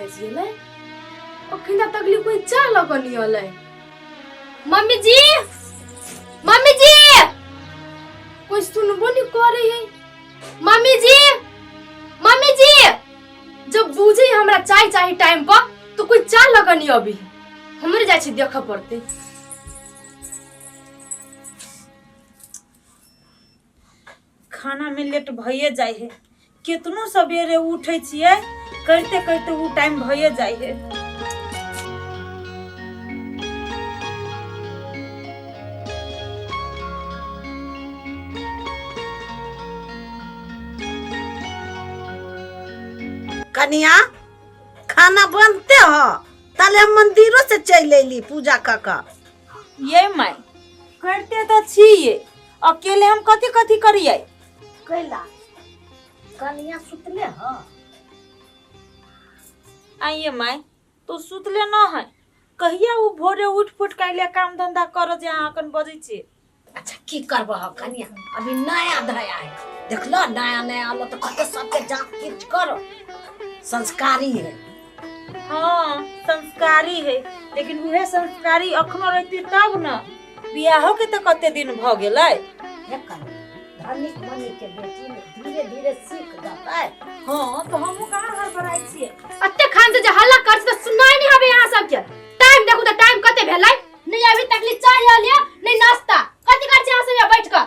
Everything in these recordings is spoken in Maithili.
बाजि गेलै। अखन तक तकली कोई चाह लऽ कऽ नहि अलै। मम्मी जी, मम्मी जी, कोई सुनबो नहीं करे है। मम्मी जी, मम्मी जी, जब बुझे हमरा चाय चाही टाइम पर तो कोई चाह लऽ कऽ नहि अबी। हमरे जाइ छी देखऽ पड़तै। खाना में लेट भइए जाइ है, केतनो सवेरे उठै छियै करिते करिते उ टाइम भइए जाइ है। कनिया, खाना बनते हो ताले हम मंदिरो से चलि अयली पूजा कऽ कऽ। ये माय, करते तऽ छियै, अकेले हम कथी कथी करियै? कैला कनिया सुतले ह? आइए माय, तो सुतले न है। कहिया उ भोरे उठ फुट के अइले काम धंधा कर जे अहाँ अखन बजै छियै? अच्छा की करबह कनिया, अभी नया धया है, देखलो नया नया आलो तो कते सबके जाँच किच करो, संस्कारी है। हाँ संस्कारी है, लेकिन उहे संस्कारी अखनो रहती तब न। बियाहो के तो कते दिन भ गेलै। हे कनिया, धनिक मनी के बेटी ने धीरे धीरे सीख जतै। हाँ तो हमहूँ कहाँ हड़बड़ाइ छियै। अते खान से जे हल्ला कर त सुनाई नहीं हवे यहाँ सबके। टाइम देखू त टाइम कते भेलै, नहीं अभी तकली चाय ल लिया नहीं नाश्ता। कथी कर छी अहाँ सब यहाँ बैठ कऽ?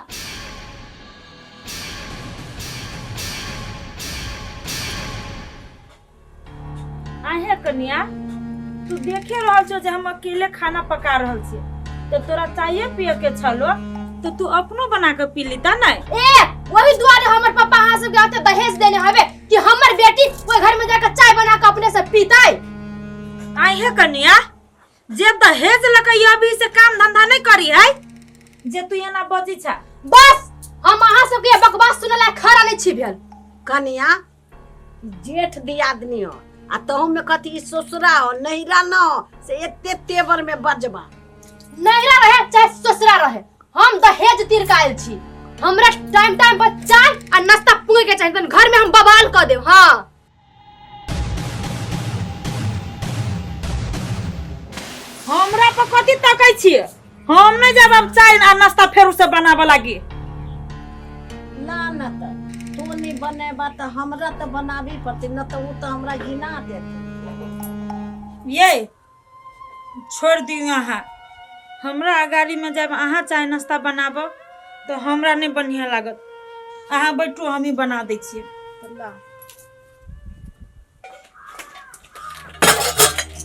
आहे कन्या, तू देखे रहल छो जे हम अकेले खाना पका रहल छी, तो तोरा चाय पिए के छलो तो तू अपनो बना के पी लीता नहीं? ए वही दुआरे हमर पापा अहाँ सब के हाथे दहेज देने हवे कि हमर बेटी ओइ घर में जाकर चाय बना के अपने से पीतै। आहे कन्या, जे दहेज लके अभी से काम धंधा नहीं करी है जे तू एना बजी छा। बस हम अहाँ सब के बकवास सुनला खड़ा नहीं छी भेल। कन्या, जेठ दियादनी हो आ तहु में कथी ई ससुरा हो नैहरा न हो से एते तेवर में बजबा। नैहरा रहे चाहे ससुरा रहे, हम दहेज तीर के आयल छी। हमरा टाइम टाइम पर चाय आ नाश्ता पुगे के चाही, तहन घर में हम बवाल क देब। हाँ हमरा पर कथी तकै छियै? हम नहीं जाब अब चाय आ नाश्ता फेरू से बनाबऽ लागी। ना ना त तू नहीं बनेबा त हमरा त बनाबी पड़तै, न त उ त हमरा घिना देतै। ये छोड़ दियौ अहाँ, हमरा अगाड़ी में जब अहाँ चाय नाश्ता बनाबब तो हमरा नहीं बढ़िया लागत। अहाँ बैठू, हम ही बना दै छियै। ला।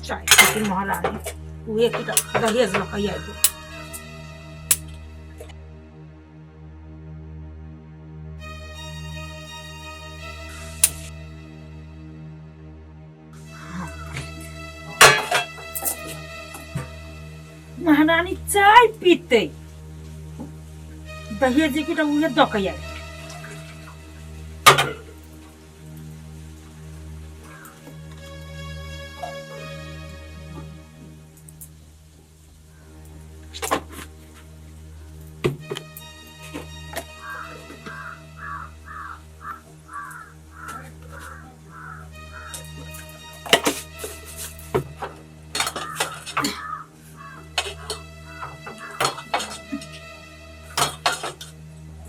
चाय पीती महारानी, उहे की दहेज लऽ कऽ आबि। महारानी चाय पीते दहेज की उहे दऽ कऽ आबि।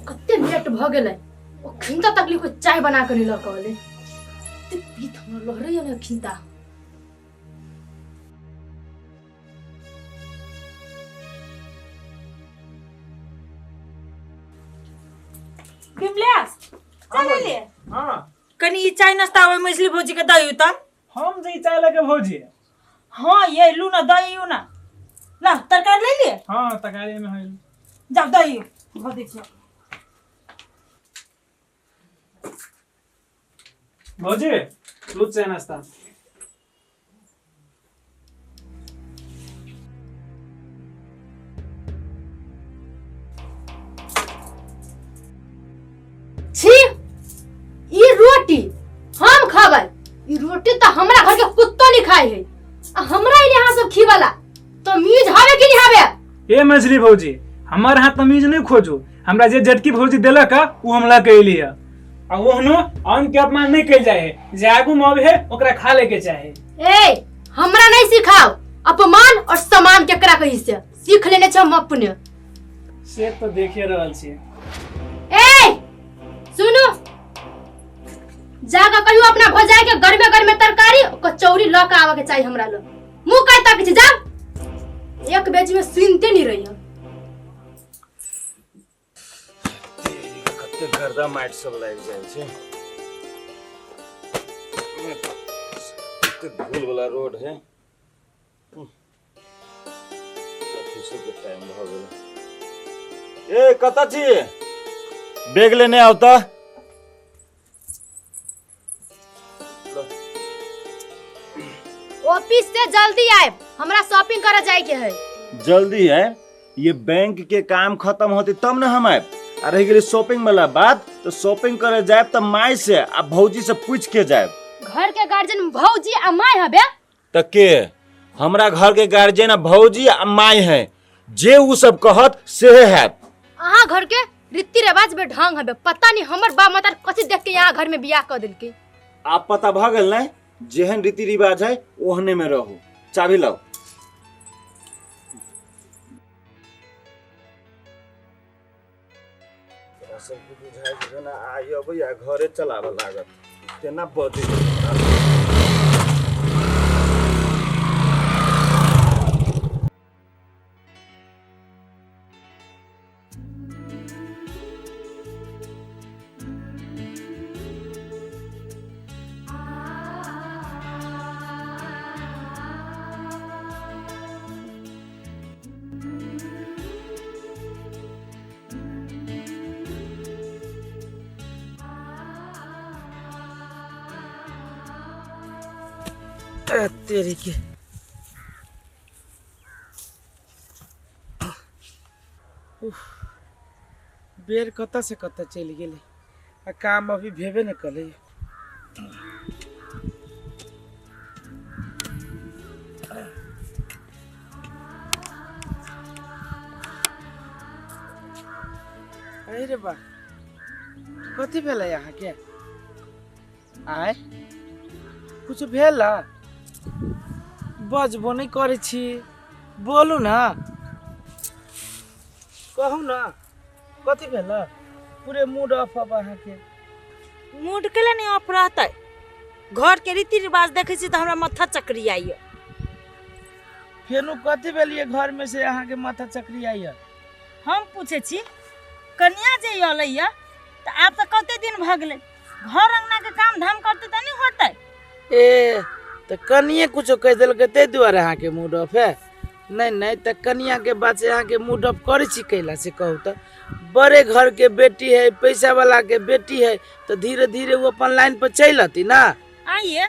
कते मिनट भऽ गेलै, ओ खिन्ता तकली को चाय बना कऽ नहि लऽ कऽ अलै। एते पीत हमरा लहरैया ने खिन्ता। विमलेश चल ले। हाँ। कनी ई चाय नाश्ता ओइ मछली भौजी के दही त। हम जे ई चाय लगे भौजी। हाँ ये लू ना दही ना ला तरकारी ले लिए। हाँ तरकारी में है। जा दही भर दै छियै। भौजी लू चाय नाश्ता। छी, ई रोटी हम खाबै? ई रोटी तऽ हमरा घर के कुत्तो नहीं खाए है, आ हमरा इने अहाँ सब खीबला तमीज हवे कि नहीं हवे? ए मछली भौजी, हमार हाथ तमीज नहीं खोजू। हमरा जे जटकी भौजी देलक उ हम लऽ के एली है। आ ओहनो अन्न के अपमान नहीं कइल जाए है, जे आगू में आवे है ओकरा खा ले के चाहे। ए हमरा नहीं सिखाओ अपमान और सम्मान केकरा कही से सीख लेने छ हम अपने। से तो देखे रहल छी। ए सुनो, जाके कहियो अपना भौजाई के गर्मे गर्मे तरकारी कचौड़ी ल के आवे के चाहिए हमरा लो। मुंह काहे तक छी, जा एक बेच में सुनते नहीं रहियो। कते गर्दा माटि सब लागि जाइ छै, कते धूल वाला रोड है। ऑफिसो के टाइम भ गेल। ए कतऽ छी? बैग लेने आउ तऽ। ऑफिस से जल्दी आए, हमरा शॉपिंग करे जाए के है। जल्दी है? ये बैंक के काम खत्म होते तब ना हम आए। आ रह गेली शॉपिंग वाला बात, तो शॉपिंग करे जाए तब माई से आ भौजी से पूछ के जाए। घर के गार्जियन भौजी आ माई हबे? त के हमरा घर के गार्जियन आ भौजी आ माई है, जे उ सब कहत सेहे हैत। अहाँ घर के रीति रिवाज बे ढंग हबे, पता नहीं हमर बाप माता कथी देख के यहाँ घर में बियाह कर देलके। आप पता भ गेल नै, जेहन रीति रिवाज है ओहने में रहू। चाबी लाओ। सबके बुझाइ छै ना आइ अबै आ घरे चलाबऽ लागत, तेना बजै। तेरी के बेर कतऽ से कतऽ चलि गेलै आ काम अभी भेबे नहि करै। अरे बा कथी भेलै अहाँके? आय कुछ भेल? बजबो नहि करै छी, बोलू ना, कहू ना कथी भेल? पूरे मूड ऑफ अब अहाँके। मूड केला नहीं ऑफ रहतै? घर के रीति रिवाज देखै छी तऽ हमरा माथा चकरी आइए। फेनु कथी भेलियै घर में से अहाँके माथा चकरी आइए? हम पूछै छी कनिया जे अयलैया तऽ आब तऽ कते दिन भऽ गेलै, घर अंगना के काम धाम करतै तऽ नहि होतै? ए तऽ कनिये कुछो कहि देलकै ताहि दुआरे अहाँके मूड ऑफ है? नहीं नहीं, तऽ कनिया के बात से अहाँके मूड ऑफ करै छी कैला से कहू तऽ? बड़े घर के बेटी है, पैसा वाला के बेटी है, तऽ धीरे धीरे वो अपन लाइन पर चलि अती ना। आइए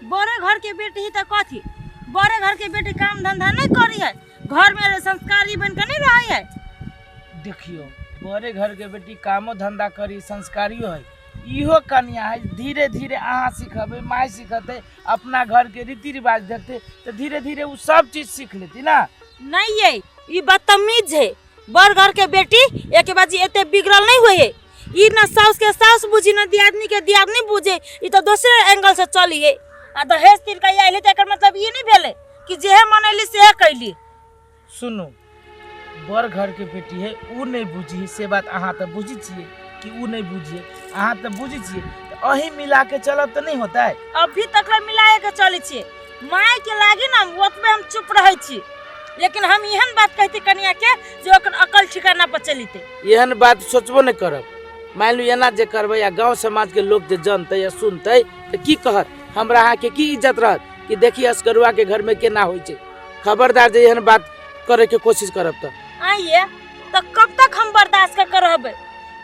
बड़े घर के बेटी ही तऽ कथी, बड़े घर के बेटी काम धंधा नहीं करी है, घर में संस्कारी बन के नहीं रही है। देखियो बड़े घर के बेटी कामो धंधा करी, संस्कारियो है, इहो कनिया है। धीरे धीरे अहाँ सिखबै, माय सिखतै, अपना घर के रीति रिवाज देखते तो धीरे धीरे वो सब चीज सीख लेती ना। नहीं ये ई बदतमीज है, बड़ घर के बेटी एक बाजी एते बिगड़ल नहीं हुए है। ई ना साउस के साउस बुझी ना दियादनी के दियादनी बुझे, ई तो दोसरे एंगल से चली है। आ दहेज तीर के आइले त एकर मतलब ई नहीं भेले कि जेहे मनैली सेहे कैली। सुनू, बड़ घर के बेटी है उ नहीं बुझी से बात अहाँ तो बुझी छियै कि उ नहीं बुझिए, अहाँ तो बुझी छियै, तो अही मिला के चलब तो नहीं होता है। अभी तक मिलाए के चलै छियै, माय के लागी ना ओतबे हम चुप रहै छी, लेकिन हम एहन बात कहती कनिया के जे ओकर अकल ठिकाना पर चलिते। एहन बात सोचबो नहीं करब। मान लू एना जे करबै या गाँव समाज के लोग जे जनतै या सुनतै तऽ की कहत? हमरा अहाँके की इज्जत रहत कि देखी असगरुआ के घर में केना होइ छै। खबरदार जे एहन बात करे के कोशिश करब तऽ। आइए तो कब तक हम बर्दाश्त कर रहबै?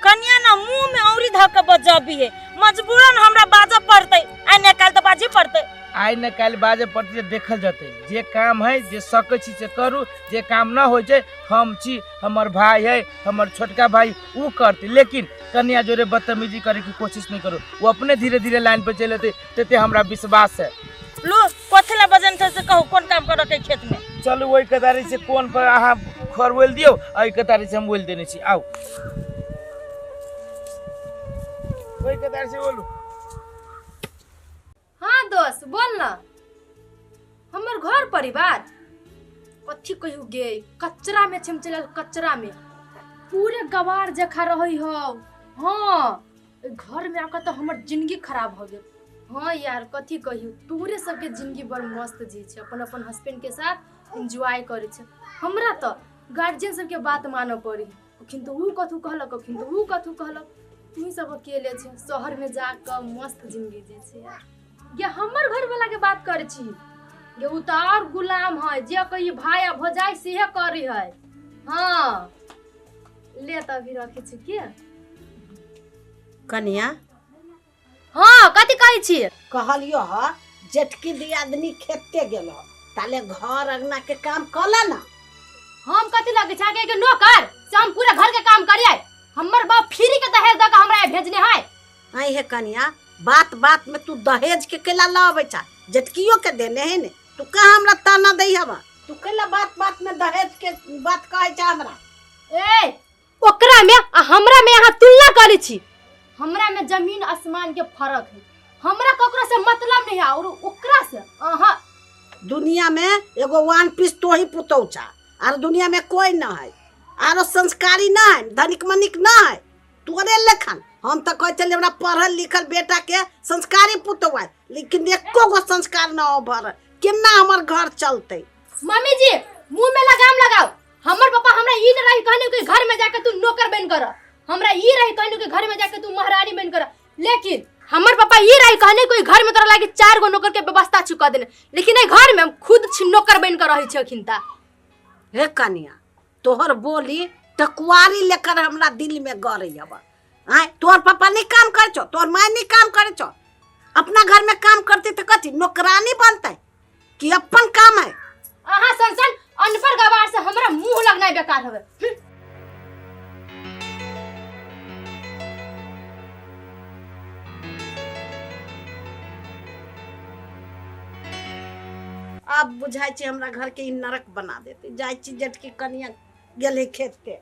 कनिया ना मुंह में औरी धऽ के बजबी है, मजबूरन हमरा बाजऽ पड़तै, आइ ने काल्हि तऽ बाजऽ पड़तै। आइ ने काल्हि बाजऽ पड़तै, देखल जेतै। जे काम है जे सकै छी से करू, जे काम न होइ छै हम छी, हमर भाई है, हमर छोटका भाई उ करतै, लेकिन कनिया जोरे बदतमीजी करे के कोशिश नहीं करू। वो अपने धीरे धीरे लाइन पर चलि एतै, तेते हमरा विश्वास है। लो कथी ला बजन छै से कहू, कोन काम करऽ के खेत में? चलू ओहि कतारी से कोन पर अहाँ खर बोलि दियौ, एहि कतारी से हम बोलि देने छी। आउ। ओहि कतार से बोलू। हाँ दोस्त बोल ना। हमर घर परिवार कथी कहियो गे, कचरा में छम चलल, कचरा में पूरे गवार जखा रही हो। हाँ घर में आकर तो हमर जिंदगी खराब हो गेल। हाँ यार कथी कहियो, तोरे सबके जिंदगी बड़ मस्त जी छे, अपन अपन हस्बैंड के साथ एंजॉय करे छे। हमरा तो गार्जियन सबके बात मानऽ पड़ी, कखन तो ऊ कथू कहलक, कखन तो ऊ कथू कहलक। तुही सब अकेले छे, शहर में जाकर मस्त जिंदगी जी छे यार। गे हमर घर वाला के बात करे छी गे, उ तो और गुलाम है, जे कही भाई आ भौजाई सेहे करी है। हाँ ले त अभी रखे छी के कनिया। हाँ कथी कहै छी? कहलियो ह जेठकी दियादनी खेते गेल ह, ताले घर अंगना के काम कला ना। हम कथी लगे छे के नौकर से हम पूरा घर के काम करिए? हमर बाप फ्री के दहेज द के हमरा भेजने है। आई हे कनिया, बात बात में तू दहेज के केला लाबै छा, जेठकियो के देने है ने, तू कहाँ हमरा ताना दै हवा? तू केला बात बात में दहेज के बात कहै छा हमरा? ए ओकरा में आ हमरा में यहाँ तुलना करै छी, हमरा में जमीन आसमान के फर्क है, हमरा ककरो से मतलब नहीं है और ओकरा से अहाँ। दुनिया में एगो वन पीस तो ही पुतौ छा, आर दुनिया में कोई न है, आरो संस्कारी न है, धनिक मनिक न है, तोरे लेखन। हम तो कहै छलियै हमरा पढ़ल लिखल बेटा के संस्कारी पुतौ है, लेकिन एको गो संस्कार न हो भर, केना हमर घर चलते? मम्मी जी मुंह में लगाम लगाओ। हमर पापा हमरा ई न रही कहने कि घर में जाके तू नौकर बन कर, हमरा ई रही कहने कि घर में जाके तू महारानी बन कर, लेकिन हमर पापा ई रही कहने कि घर में तोरा लागी 4 गो नौकर के व्यवस्था चुका देने, लेकिन ए घर में हम खुद नौकर बन कर रही छी अखिनता। हे कनिया, तोहर बोली टकुआरी लेकर हमरा दिल में गड़े हवा। आय तोहर पापा नहीं काम करे छो, तोहर माय नहीं काम करे छो, अपना घर में काम करते तो कथी नौकरानी बनते कि अपन काम है? अहाँ सन अनपढ़ गवार से हमरा मुंह लगनाइ बेकार हवे। अब बुझाइ छै हमरा घर के ई नरक बना देते। जाइ छी जेठकी कनिया गेलै खेत के।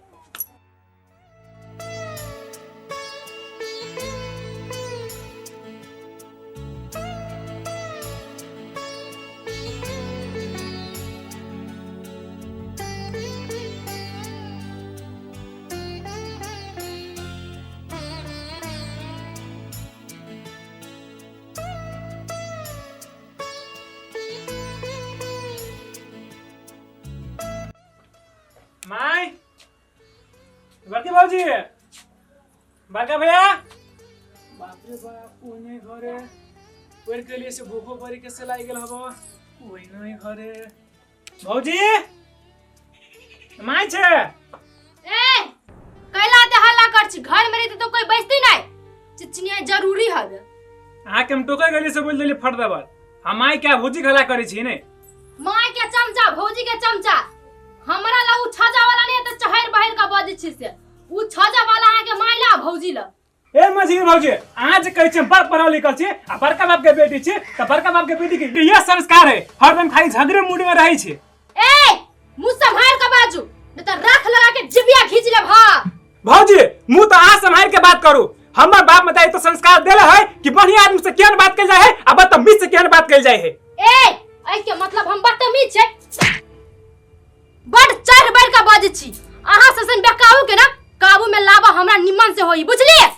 माय, बड़की भौजी, बड़का भैया, बाप रे बाप, ओ नहीं घरे ओर के लिए से भूखो परी के से लाग गेल हबो, ओइ नहीं घरे। भौजी my छे। ए कैला ते हल्ला कर छी, घर में रहते तो कोई बैसती नहीं, चिचनिया जरूरी हवे। अहाँ के हम टोके गेली से बोल देली फट दबल। हम my के भौजी हल्ला करै छी ने? My के चमचा भौजी के चमचा, हमरा ला उ छजा वाला नहीं त चहर बहर का बजै छी से, उ छजा वाला अहाँ के my ला भौजी ला। ए मझी भौजी, अहाँ जे कहै छी बड़ पढ़ल लिखल छी आ बड़का बाप के बेटी छी, त बड़का बाप के बेटी के यह संस्कार है, हरदम खाली झगड़े मूड में रहै छी। ए मुंह संभाल के बाजू, नहीं त राख लगा के जिबिया खींच लेब। हां भौजी मुंह त अहाँ संभाल के बात करू, हमर बाप मताई तो संस्कार देले है कि बढ़िया आदमी से केहन बात कइल जाय है आ बदतमीज से केहन बात कइल जाय है। ए ऐ के मतलब हम बदतमीज छै? बड़ चढ़ बढ़ के बजै छी, अहाँ सन बेकाबू के ना काबू में लाबा हमरा निमन से होई, बुझलिए?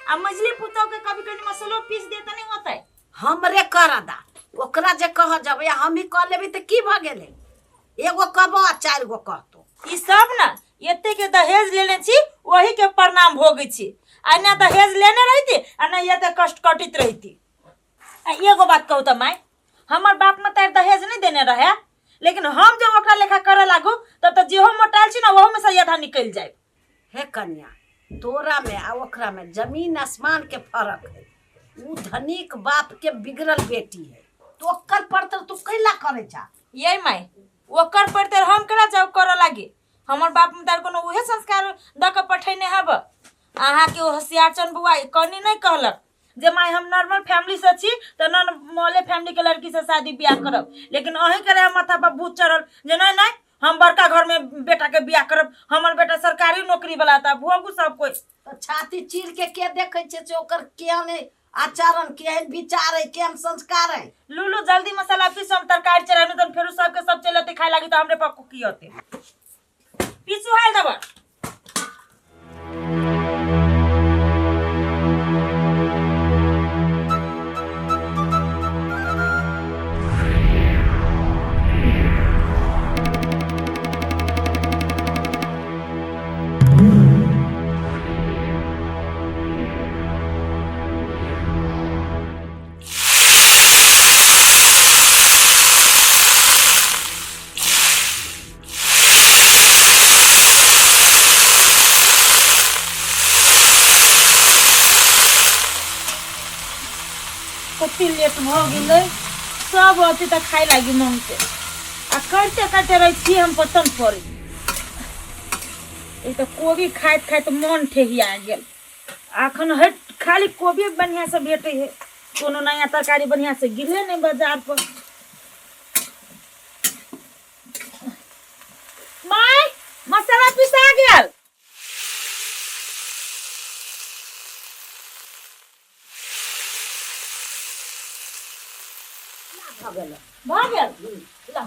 आ मझली पुतौ के कभी कभी मसालो पीस दे त नहीं होतै। हमरे कर दा, ओकरा जे कह जबै हम ही कह लेबै त की भ गेलै? एगो कहबो आ 4 गो कहतो। ई सब ना एते के दहेज लेने छी ओही के प्रणाम भोगै छी आ ना दहेज लेने रहिती आ ना एते कष्ट कटित रहिती। आ एगो बात कहू तऽ माय, हमर बाप में तऽ दहेज नहीं देने रहे, लेकिन हम जब ओकरा लेखा करे लागू तब तऽ जेहो मोटायल छी ना ओहो में से आधा निकलि जाए। हे कन्या, तोरा में आ ओकरा में जमीन आसमान के फर्क है। उ धनिक बाप के बिगड़ल बेटी है, तो ओकर पर तू कैला करे छा? ये माय, ओकर पर तर हम केना जाउ करे लागी? हमर बाप में तार कोनो उहे संस्कार द के पठेने हब। अहाँ के होशियार चन बुआ कनी नहीं कहलक जे माय हम नॉर्मल फैमिली से छी त नॉर्मले फैमिली के लड़की से शादी ब्याह करब, लेकिन अहीं के रहे माथा पर भूत चढ़ल जे नहीं नहीं हम बड़का घर में बेटा के ब्याह करब, हमर बेटा सरकारी नौकरी वाला था, भोगू सब कोई। तो छाती चीर के के देखे छे से ओकर केहन आचरण, केहन विचार है, केहन संस्कार है। लूलू जल्दी मसाला पीस, हम तरकारी चढ़ानु तन फेरू सबके सब चलते खाए लागी तो हमरे पर की होते। पीसू हाल दबा। कते लेट भऽ गेलै, सब अथी तऽ खाय लागी मांगते आ करते करते रहै छी हम पतन पड़े। एक तऽ कोबी खाइत खाइत मन ठेहिया गेल। अखन हट खाली कोबी बढ़िया से भेटै है, कोनो नया तरकारी बढ़िया से गिरले नहीं बाजार पर। My मसाला पिसा गेल। भऽ गेल। ला।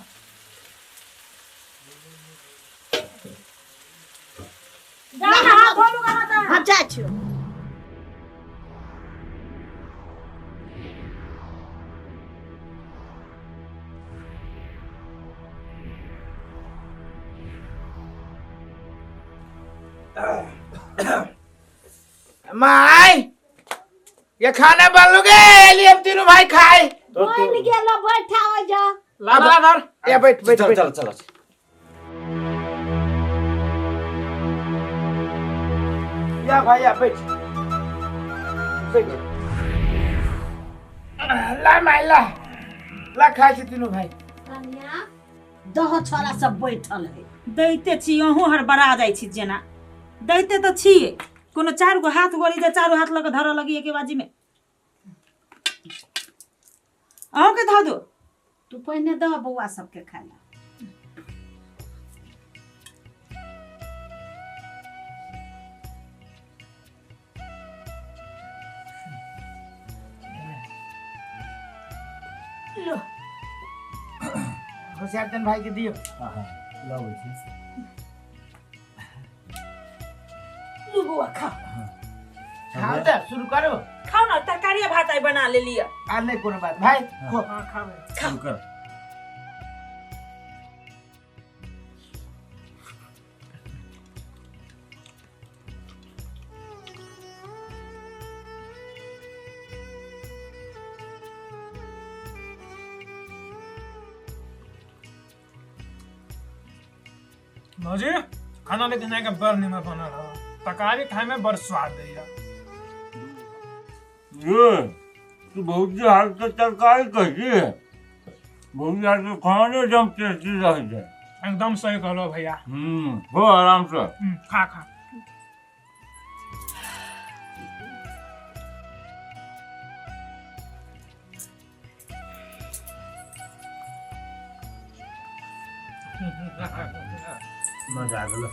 जा ना, हाथ धो लूगा ना तऽ। हाँ, जाइ छियौ। My ये खाना बनलुगे एली हम तीनों भाई खाए। तो बनि गेलो, बैठा हो जा। ला ला धर। या बैठ बैठ चल बैठ। चल चल। या भाई या बैठ बैठ। ला माई ला ला खाए छी तीनों भाई। कन्या दहो छोरा सब बैठल है। दैते छी अहूँ हड़बड़ा जाइ छी जेना, दैते तऽ छी कोनो चारि गो हाथ गोली जे चारू हाथ लऽ कऽ धरऽ लगी एके बाजी में। अहूँ के धऽ दो। तू पहिने दह बौआ सबके खाय ला। लो होशियार चंद भाई के दियो। हाँ हाँ लाबै छी। लू बौआ खाओ। खाओ तऽ शुरू करू। खाओ ना, तरकारी भात आई बना ले लिया। आ नहीं कोनो बात भाई खो। हाँ खाबे। शुरू कर। भौजी खाना लेकिन आइ के बड़ नीमन बनल हौ, तरकारी खाय में बड़ स्वाद दैया। ये तू भौजी हाथ के तरकारी कैसी है? भौजी हाथ के खाने एकदम टेस्टी रहे छै। एकदम सही कहलो भैया। हो आराम से। खा खा। मजा आ गेलो।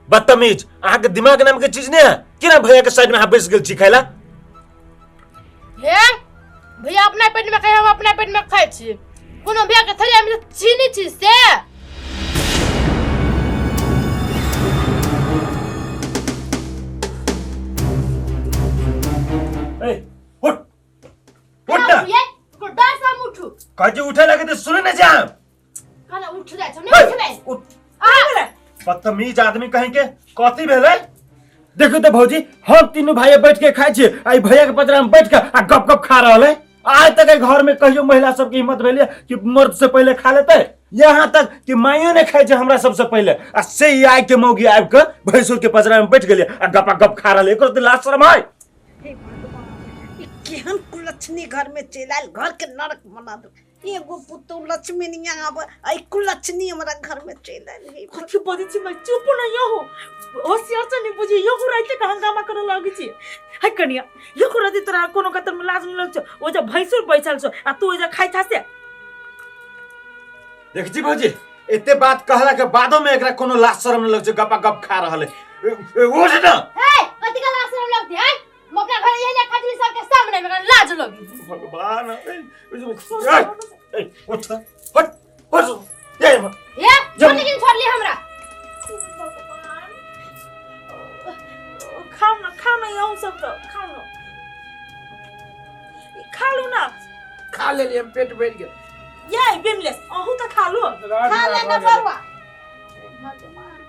बदतमीज, अहाँ के दिमाग नाम के चीज नहीं है केना भैया के साइड में अहाँ बैस गेल छी खाइला? हे भैया अपना पेट में खाइ, हम अपना पेट में खाइ छी। कोनो भैया के थरिया में चीनी छी से। ए उठ उठ ना। ये डर से हम उठू। कहै उठे लगे तो सुने नहीं जाम। खाना उठ जाइ छौ, नहीं उठबै। उठ। बदतमीज आदमी कहीं के कथी भेलै? देखो तो भौजी, हम तीनों भाई बैठ के खाइ छी, आई भैया के पजरा में बैठ के आ गप गप खा रहल है। आज तक घर में कहियो महिला सबके हिम्मत भेलै कि मर्द से पहले खा लेते? यहाँ तक कि माइयो ने खाइ छै हमरा सबसे पहले, आ से ही आइ के मौगी आबि के भैंसुर के पजरा में बैठ गेलै आ गपा गप खा रहल। एकरो तऽ लाज शरम है। हे भगवान, ई केहन कुलक्षणी घर में चलि आयल, घर के नरक बना दो। एगो पुतहु लक्ष्मी नहीं आब, आई कुलक्षणी हमरा घर में चलि आयल। हे कथी बजै छी माय? चुप न यहो, होशियार से नहीं बुझी। यहो राति के हंगामा करे लगै छी। है कनिया, यहो राति तोरा कोनो कतर में लाज नहीं लगै छौ? ओ जे भैंसुर बैसल छौ आ तू ओ जे खाइ छा से। देख छी भौजी, एते बात कहला के बादो में एकरा कोनो लाज शरम नहीं लगै छै, गपा गप खा रहल है। उठ ना। हे कथी के लाज शरम लगतै? हैं हम अपना घर यही खाइ छी सबके सामने में, लाज लगी। भगवान, ए उठ हट उठ। ये हे छोड़, लेकिन छोड़ ली हमरा। खाओ ना, खाओ ना, यहू सब तो खाओ ना, खा लू ना। खा लेलियै, हम पेट भरि गेल। ये बिमलेश, अहू तऽ खा लू। खा ले ना बउआ। भगवान,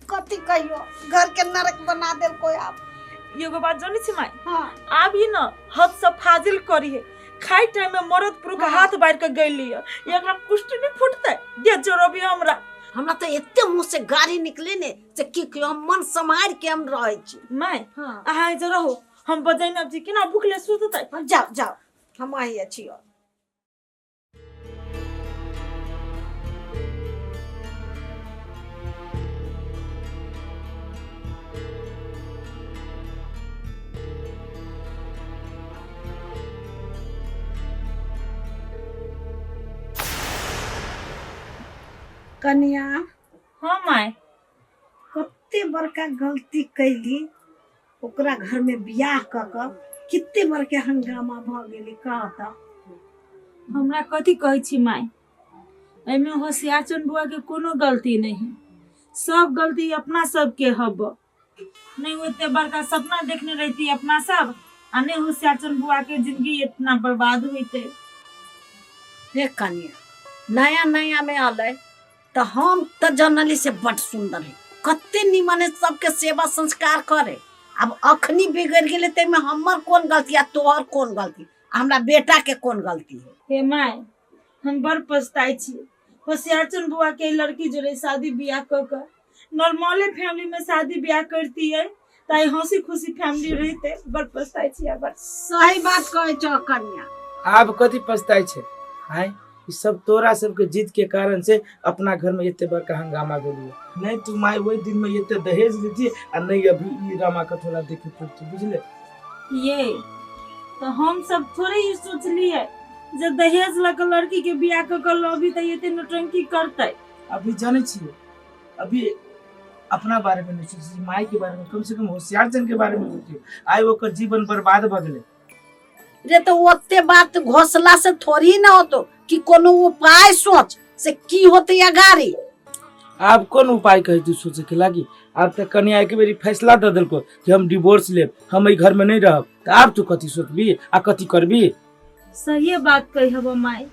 कथी कहियो, घर के नरक बना देल कोई आब। एगो बात जानै छी माय? हाँ। आब ही न हद से फाजिल करी है। खाइ टाइम में मरद पुरुष हाँ। हाथ बाढ़ के गइली है, एकरा कुष्ठ नहीं फुटतै दे जोरबी हमरा। हमरा तऽ एते मुँह से गाड़ी निकले ने से की कहियो, हम मन सम्हारि के हम रहै छी। माय हाँ। अहाँ जे रहू, हम बजैन जी केना भूखले सुततै। हम जाओ जाओ, हम आइ छियो। कनिया। हाँ माय। कते बड़का गलती कैली ओकरा घर में बियाह क के, कते बड़का हंगामा भ गेलै। कह त हमरा कथी कहै छी माय, एहिमे होशियार चंद बुआ के कोनो गलती नहीं है, सब गलती अपना सबके हब। नहीं ओते बड़का सपना देखने रहती अपना सब, आ नहीं होशियार चंद बुआ के जिंदगी इतना बर्बाद होते। हे कनिया, नया नया में अलै तो हम तो जनली से बड सुंदर है, कते निमन है, सबके सेवा संस्कार करे। अब अखनी बिगड़ गेलै तैमे हमर कोन गलती आ तोहर कोन गलती, हमरा बेटा के कोन गलती है? हे my, हम बड़ पछताइ छी। होशियार चंद बुआ के लड़की जोड़े शादी बियाह क के नॉर्मले फैमिली में शादी बियाह करती है ताई हंसी खुशी फैमिली रहते। बड़ पछताइ छी। बड़ सही बात कहै छौ कनिया। आब कथी पछताइ छै? आय ई सब तोरा सबके जिद के कारण से अपना घर में एते बड़का हंगामा भेलियै। नहीं तू माय ओहि दिन में एते दहेज लेती आ नहीं अभी ई रामा कठोला देखे पड़ती, बुझले? ये तो हम सब थोड़े ही सोचलिए जब दहेज लऽ के लड़की के बियाह क के लबी त एते नौटंकी करतै। अभी जानै छियै, अभी अपना बारे में नहीं सोचै, माय के बारे में, कम से कम होशियार जन के बारे में सोचियो। आइ ओकर जीवन बर्बाद भऽ गेलै। रे तो ओते बात घोसला से थोड़ी ना होतो कि कोनो उपाय सोच से की होते अगाड़ी। आब कोन उपाय कहै तू सोचे के लागी? आब तऽ कनिया एक बेरी फैसला दऽ देलको कि हम डिवोर्स लेब, हम एहि घर में नहीं रहब, तऽ आब तू कथी सोचबी आ कथी करबी? सही बात कही हब माय,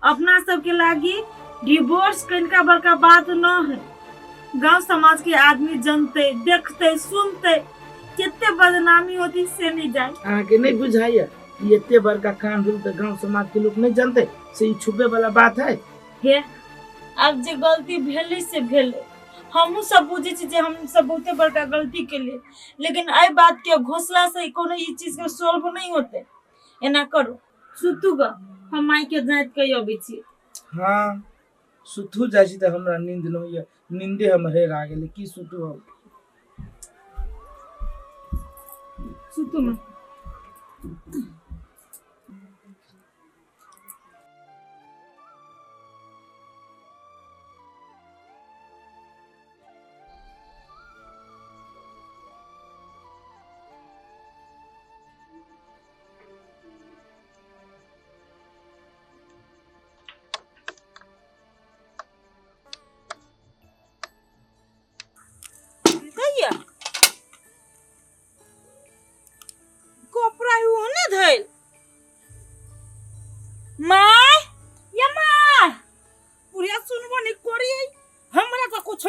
अपना सबके लागी डिवोर्स कनिका बड़का बात न है। गांव समाज के आदमी जनते देखते सुनते कितने बदनामी होती से नहीं जाए। अहाँके नहीं बुझाइया ई एते बड़का कांड भेल तऽ गांव समाज के लोग नहीं जानते से ई छुपे वाला बात है? हे अब जे गलती भेलै से भेलै, हमहूँ सब बुझै छी जे हम सब बहुते बड़का गलती केलियै, लेकिन एहि बात के घोसला से कोनो ई चीज के सॉल्व नहीं होते। एना करू सुतू ग, हम माय के जाइत कहि अबै छी। हाँ सुतू जाइ छी तऽ हमरा नींद नहि होइया, नींदे हमर हेरा गेलै, की सुतू हम? सुतू ना।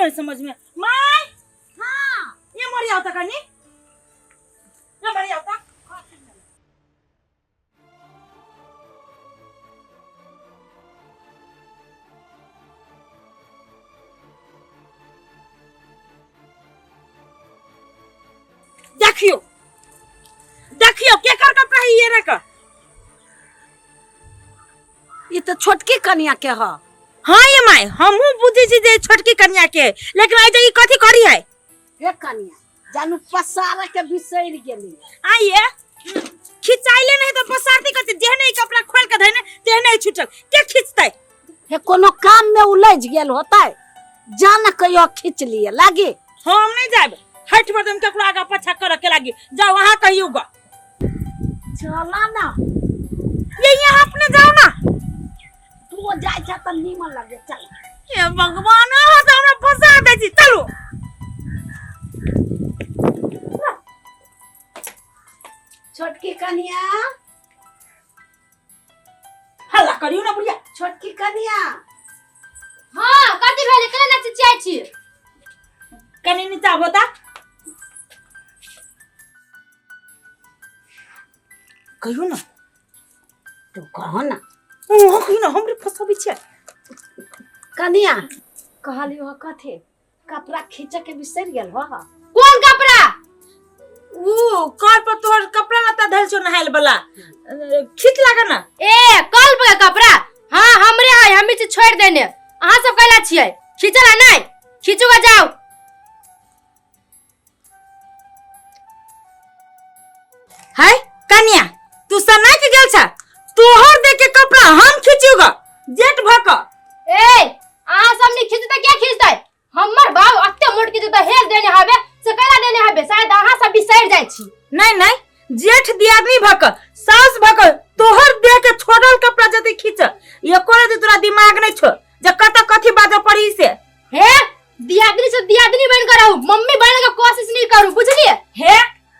नहीं समझ में। My हां ये मरी आवता कनी, ये मरी आवता। देखियो देखियो के कर कपड़ा है ये रखा। ई तऽ छोटकी कनिया के ह। हाँ ये my हमहू बुझै छी जे छोटकी कनिया के, लेकिन आइ जे ई कथी करी है? हे कनिया जानू पसारा के बिसरि गेली। आइए खिंचाइले नहीं तो पसारती कथी, जेहने ई कपड़ा खोल के धैने तेहने ही छूटल, के खिंचतै? हे कोनो काम में उलझ गेल होतै, जान कहियो खींच लिए लागी। हम नहीं जाब, हट पर तुम केकरो आगा पाछा कर के लागी, जाओ वहां कहियो गा। चला ना ये यहाँ अपने जाओ ना। तू जाय छ त नीमन लगे, चल। हे भगवान अहाँ तऽ हमरा फंसा दै छी, चलू। छोटकी कनिया हल्ला करियो ना बुढ़िया। छोटकी कनिया। हाँ कथी भेलै, केना नाचै चिचियाइ छी? कनी नीचा होता कहियो ना। तू कहो ना। ओ कहियो ना, हमरे फंसाबै छै। कनिया कहलियो ह कथी कपड़ा खींचे के बिसरि गेल हो? कोन कपड़ा? ऊ कल पर तोहर कपड़ा लत्ता धैल छौ नहायल वाला, खींच लागे ना। ए कल पर कपड़ा? हाँ हमरे है, हमी से छोड़ देने, अहाँ सब कैला छियै खींचला नहीं, खींचूगा जाओ। है कन्या तू सना के गेल छ, तोहर दे के कपड़ा हम खींचूगा जेठ भ क। ए अहाँ सब नहीं खींचतै क्या खींचतै? हमर बाप अत्ते मोट के जूता हेज देने हबे से कैला देने हबे, शायद अहाँ सब बिसरि जाइ छी। नहीं नहीं जेठ दियादनी भ क सास भ क तोहर दे के छोड़ल कपड़ा जदी खींच, एको रति तोरा दिमाग नहीं छो जे कत कथी बाजऽ पड़ी से। हे दियादनी से दियादनी बन के रहू, मम्मी बन के कोशिश नहीं करू, बुझलिए? हे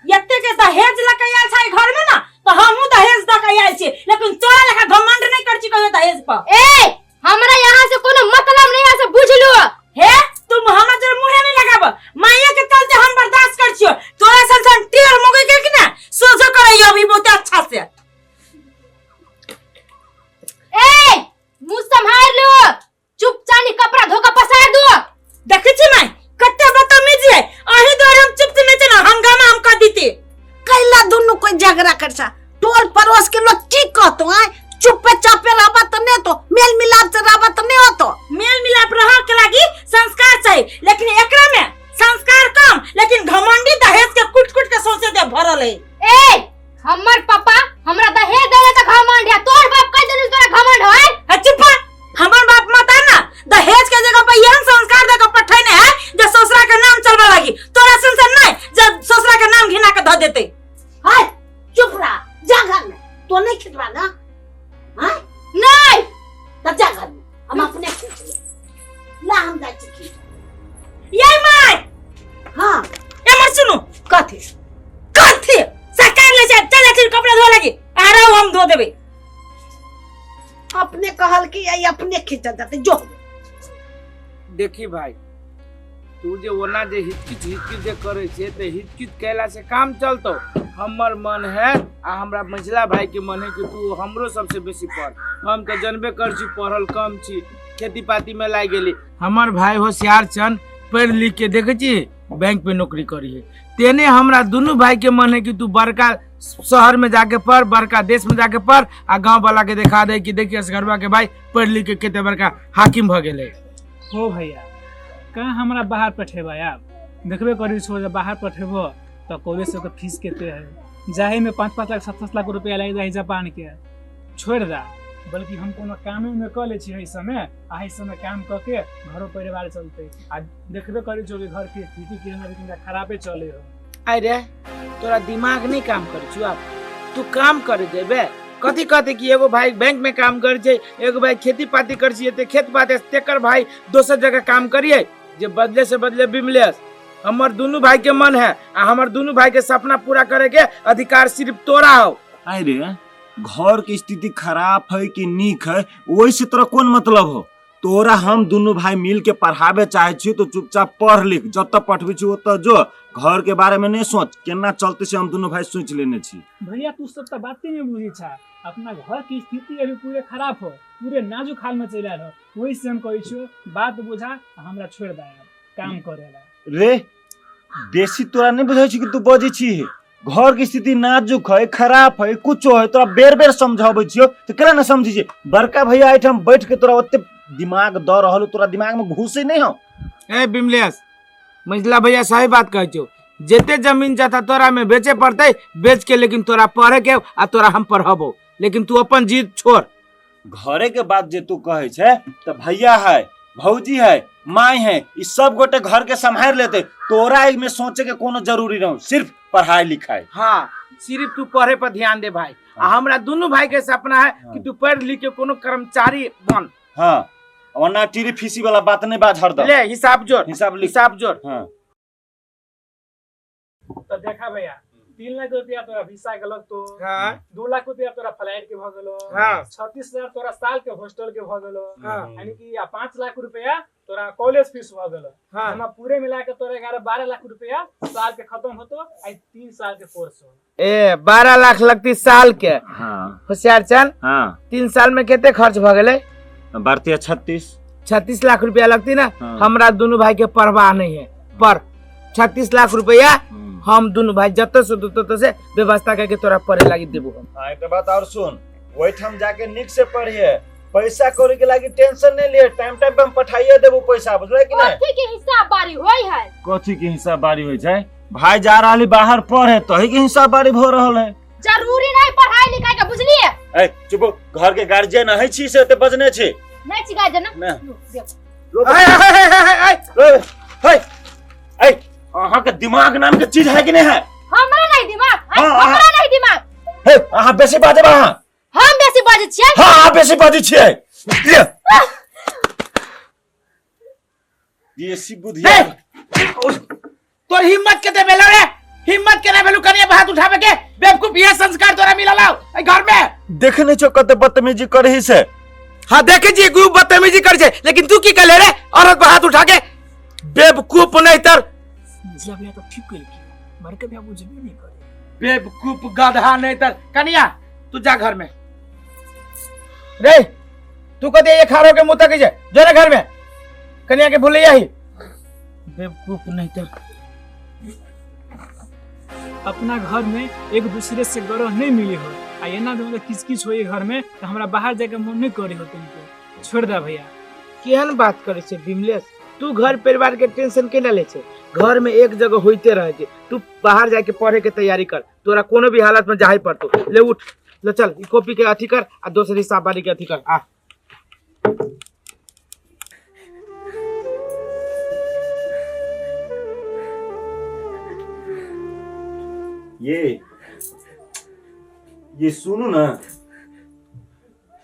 एते के दहेज लऽ के आयल छै घर में ना, तो हमहूँ दहेज दऽ के आयल छी, लेकिन तोरा लेखा घमंड नहीं कर छी कहियो दहेज पर। ए हमरा यहाँ से कोनो मतलब नहीं है, से बुझ लो। हे तुम हमरा जर मुहे नहीं लगाब, माया के चलते हम बर्दाश्त कर छियो, तोरा सन सन टेढ़ मोगे के कि ना सोझो करैयो अभी बहुत अच्छा से। ए मुंह संभाल लो, चुपचाप कपड़ा धो के पसार दो। देखै छी माय कते बदतमीजी है, अही दुआरे हम चुप नहीं छै ना, हंगामा हम कर दीती। कैला दुनू कोई झगड़ा कर सा, टोल पड़ोस के लोग की कहतो? आय चुप्पे चापे रहबा त नहीं तो मेल मिलाप से रहबा त नहीं होतो। मेल मिलाप रह के लागी संस्कार चाहिए, लेकिन एकरा में संस्कार कम, लेकिन घमंडी दहेज के कुट कुट के सौंसे दे भरल है। ए हमर पापा हमरा दहेज देले त घमंड है, तोर बाप कह देलु तोरा घमंड है? है चुप, हमर बाप माता ना दहेज के जगह पर एहन संस्कार दे के पठैने है जे ससुरा के नाम चलबे लागी, तोरा संस्कार नहीं जे ससुरा के नाम घिना के ध देते। हाय चुप रह, जा घर में, तो नहीं खिंचवा ना? हां नहीं त जा घर में, हम अपने खींच ले, ला हम जाइ छी खींच। ये my हां एमर सुनु। कथी कथी सरकार ले जा, चल जा कपड़ा धो लागी, आ रहा हम धो देबे। अपने कहल कि आई अपने खींचल जाते जो। देखी भाई तू जे ओना जे हिचकिच हिचकिच जे करे छे ते हिचकिच कैला से काम चलतो। हमर मन है आ हमरा मझिला भाई के मन है कि तू हमरो सबसे बेसी पढ़। हम तो जनबे कर छी पढ़ल कम छी, खेती पाती में लाग गेली। हमर भाई होशियार छन, पढ़ लिख के देखे छी बैंक पे नौकरी करी है। तेने हमरा दुनू भाई के मन है कि तू बड़का शहर में जाके पढ़, बड़का देश में जाके पढ़ आ गांव वाला के देखा दे कि देखिए असगरवा के भाई पढ़ लिख के कते बड़का हाकिम भ गेलै। हो भैया कहाँ हमरा बाहर पठेबा आब? देखबे करी छो जब बाहर पठेबो तो कॉलेज सबके फीस कते है, जाहि में 5-5 लाख 7-7 लाख रुपया लागि जाइ जापान के। छोड़ दा, बल्कि हम कोनो कामे में कऽ लै छी एहि समय, आ एहि समय काम कऽ के घरो परिवार चलते। आ देखबे करी छो कि घर के स्थिति केहन अभी कनिटा खराबे चले हो। अरे तोरा दिमाग नहीं काम करे छु आब, तू काम करे जेबे कथी कहते कि एगो भाई बैंक में काम करे छै, एगो भाई खेती पाती करे छै, एते खेत पाती तेकर भाई दोसर जगह काम करिए जे बदले से बदले बिमलेस। हमर दुनू भाई के मन है आ हमर दुनू भाई के सपना पूरा करे के अधिकार सिर्फ तोरा हो। अरे घर के स्थिति खराब है कि नीक है ओहि से तोरा कोन मतलब हो? तोरा हम दुनू भाई मिल के पढ़ाबे चाहे छी तो चुपचाप पढ़ लिख, जतऽ पठबै छी ओतऽ जो, घर के बारे में नहीं सोच, केना चलते से हम दुनू भाई सोच लेने छी। भैया तू सब तो बातें नहीं बुझी छा, अपना घर की स्थिति अभी पूरे खराब हो, पूरे नाजुक हाल में चल आयल हो, वही से हम कहै छियो बात बुझा हमरा छोड़ दे काम करेला। रे बेसी तोरा नहीं बुझै छी कि तू बजै छी, घर के स्थिति नाजुक है, खराब है, कुछो है, तोरा बेर बेर समझाबै छियो तो केना ना समझै छी। बड़का भैया एहिठाम बैठ के तोरा ओते दिमाग द रहल, तोरा दिमाग में घुसे नहीं हो। ए बिमलेश, मझला भैया सही बात कहै छौ, जते जमीन जथा तोरा में बेचे पड़तै बेच के, लेकिन तोरा पढ़े के आ तोरा हम पढ़बो, लेकिन तू अपन जिद छोड़। घरे के बात जे तू कहै छै तो भैया है, भौजी है, माई है, ई सब गोटे घर के संभाल लेते, तोरा एहिमे सोचे के कोनो जरूरी नहीं, सिर्फ पढ़ाई लिखाई। हाँ सिर्फ तू पढ़े पर ध्यान दे भाई। आ हमरा दोनों भाई के सपना है कि तू पढ़ लिख के कोनो कर्मचारी बन। हाँ वरना टीरी फीसी वाला बात नहीं बाज हरदम। ले हिसाब जोड़, हिसाब लिख, हिसाब जोड़। हाँ तो देखा भैया 3 लाख रुपया तोरा वीसा के लगतो, हाँ 2 लाख रुपया तोरा फ्लाइट के भ गेलो, हाँ 36,000 तोरा साल के हॉस्टल के भ गेलो, हाँ यानी कि 5 लाख रुपया तोरा कॉलेज फीस भ गेलो। हाँ हमारा पूरे मिला के तोरा 11-12 लाख रुपया साल के खत्म होतो, आ 3 साल के कोर्स हो। ए 12 लाख लगती साल के। हाँ होशियार चंद, हाँ 3 साल में कितने खर्च भ गेलै? 36 लाख रुपया लगती ना। हाँ। हमरा दोनों भाई के परवाह नहीं है, पर 36 लाख रुपया हम दोनों भाई जत से तत से व्यवस्था करके तोरा पढ़े लागी देबो हम। हाँ एक बात और सुन, वहीठाम जाके निक से पढ़िए, पैसा कौड़ी के लागी टेंशन नहीं लिए, टाइम टाइम पे हम पठाइए देबो पैसा, बुझले कि नहीं? कथी के हिसाब बारी होई है? कथी के हिसाब बारी होई छै? भाई जा रहली बाहर पढ़े तही के हिसाब बारी भ रहल है। जरूरी नहीं पढ़ाई लिखाई के, बुझलिए? ए चुप, घर के गार्जियन है छी से ते बजने छी नहीं छी गार्जियन ना। लो हे ए अहाँ के दिमाग नाम के चीज है कि नहीं है? हमरा नहीं दिमाग, हाँ, हमरा नहीं दिमाग। हे अहाँ बेसी बाजब, अहाँ हम बेसी बाजै छियै? हाँ अहाँ बेसी बाजै छियै। बेसी बुद्धि तोर हिम्मत के भेलो रे, हिम्मत के भेलू कनिया हाथ उठावे के, बेवकूफ ये संस्कार तोरा मिलल हौ घर में। देखने छो कते बदतमीजी करही से। हाँ देखे छी गुरु बदतमीजी कर छे, लेकिन तू की कहले रे औरत पर हाथ उठा के, बेवकूफ नहीं तर। मझला भैया तो ठीक कइल की, बड़का भैया बुझबे नहीं करे, बेवकूफ गधा नहीं तर। कनिया तू जा घर में रे, तू कदे ये खारो के मुंह तक जे जो रे घर में, कनिया के भूल जाही, बेवकूफ नहीं तर। अपना घर में एक दूसरे से गरह नहीं मिली हो, आ एना मतलब किच किच होई घर में तो हमरा बाहर जाके मन नहीं करे हो, तुमको छोड़ दे भैया। केहन बात करे छे बिमलेश, तू घर परिवार के टेंशन केना ले छे? घर में एक जगह होते रहे छे, तू बाहर जाके पढ़े के तैयारी कर, तोरा कोनो भी हालत में जाहे पड़तो। ले उठ, ले चल, ई कॉपी के अथी कर आ दोसर हिसाब बारी के अथी कर। आ ये सुनू ना,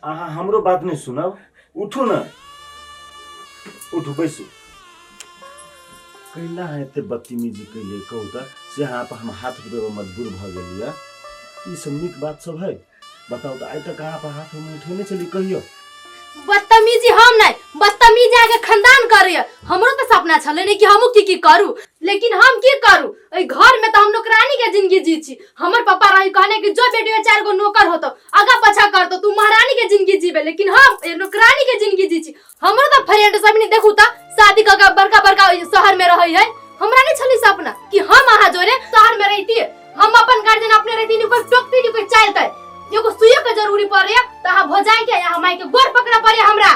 अहाँ हमरो बात नहीं सुनब, उठू ना, उठू बैसू। कैला है एते बदतमीजी कैले कहू त से अहाँ पर हम हाथ उठबै मजबूर भ गेलियै, ई सब नीक बात सब है? बताउ त आइ तक अहाँ पर हाथ हम उठेने छली कहियो? बदतमीजी हम नहीं, बदतमीजी अहाँके खानदान करैया। हमरो तो सपना छलै ने कि हमहूँ की की करू, लेकिन हम की करू, एहि घर में तो हम नौकरानी के जिंदगी जी छी। हमर पापा रही कहने कि जो बेटी 4 गो नौकर होतो आगा पाछा करतो तू महारानी के जिंदगी जीबे, लेकिन हम नौकरानी के जिंदगी जी छी। हमरो तो फ्रेंड सब नहीं देखू त शादी क के बड़का बड़का शहर में रहै है, हमरा नहीं छलै सपना कि हम अहाँ जोरे शहर में रहती, हम अपन गार्जियन अपने रहती, नहीं कोई टोकती नहीं कोई चालतै। एगो सुइयो के जरूरी पड़े त अहाँ भौजाई के या माई के गोर पकड़ा पड़े हमरा।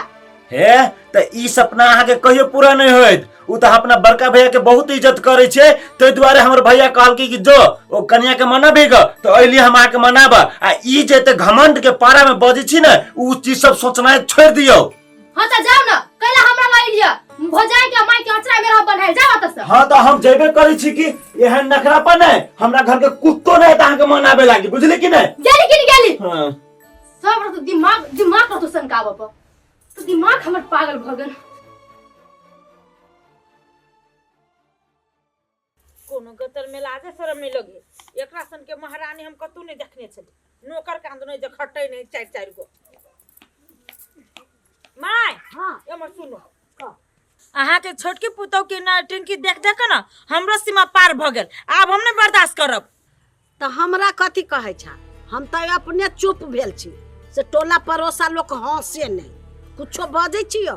हे त ई सपना अहाँ के कहियो पूरा नहीं होयत। उ त अपना बड़का भैया के बहुत इज्जत करे छे, तै दुआरे हमर भैया कहलकै कि जो ओ कन्या के मनाबे ग, त अइली हम अहाँ के मनाब। आ ई जे त घमंड के पारा में बजै छी ने, उ चीज सब सोचनाइ छोड़ दियौ। हां त जाउ न, कैला हमरा लइ लिअ, भौजाई के माई के अचरा में रह बनाइल जाउ त से। हां त हम जेबे करै छी कि एहन नखरा पर नै, हमरा घर के कुत्तो नै त अहाँ के मनाबे लागी, बुझली कि नै? गेली कि नै गेली? हां सब रह दिमाग दिमाग रह तो सनकाब पर तो दिमाग हमर पागल भ गेल। कोनो गतर में लाजे शरम नहीं लगे, एकरा सन के महारानी हम कतौ नहीं देखने छली, नौकर कांद नहीं जे खटै नहीं 4-4 गो। My हाँ ए हमर सुनो। अहाँके छोटकी पुतहु के नौटंकी देख देख के ना हमरो सीमा पार भऽ गेल, आब हम नहि बर्दाश्त करब। तऽ हमरा कथी कहै छा? हम तऽ अपने चुप भेल छी से टोला पड़ोसा लोक हंसे नहि कुछो बजै छियो।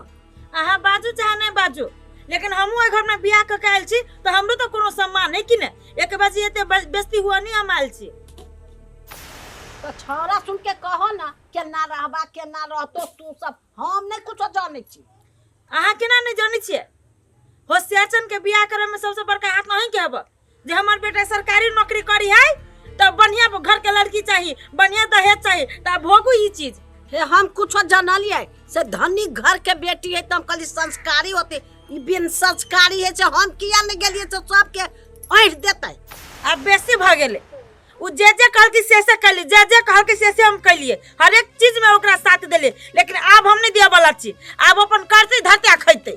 अहाँ बाजू चाहे नहि बाजू, लेकिन हमहूँ एहि घरमे बियाह कऽ के आयल छी तऽ हमरो तऽ कोनो सम्मान है कि नहि? एक बजे एते बेइज्जती हुआ नहीं हम आयल छी। तऽ छौड़ा सुन के कहो ना केना रहबा केना रहतो तू सब, हम नहि कुछो जानै छी। अहाँ केना नहि जानै छियै? होशियारचन के बियाह करे में सबसे बड़का हाथ अहीं के हब। जे हमर बेटा सरकारी नौकरी करी है तऽ बढ़िया घर के लड़की चाहिए, बढ़िया दहेज चाहिए, तऽ भोगू ई चीज। हे हम कुछो जानलियै से धनी घर के बेटी है तऽ हम कहली संस्कारी होते, ई बिन संस्कारी है से हम किया नहि गेलियै से सबके ऐंठ देतै। आब बेसी भऽ गेलै। उ जे जे कहलकै से से कैलियै, जे जे कहलकै से से हम कैलियै, हरेक चीज में ओकरा साथ देलियै, लेकिन आब हम नहि दिअ वाला छी। आब अपन करतै धरतै आ खैतै।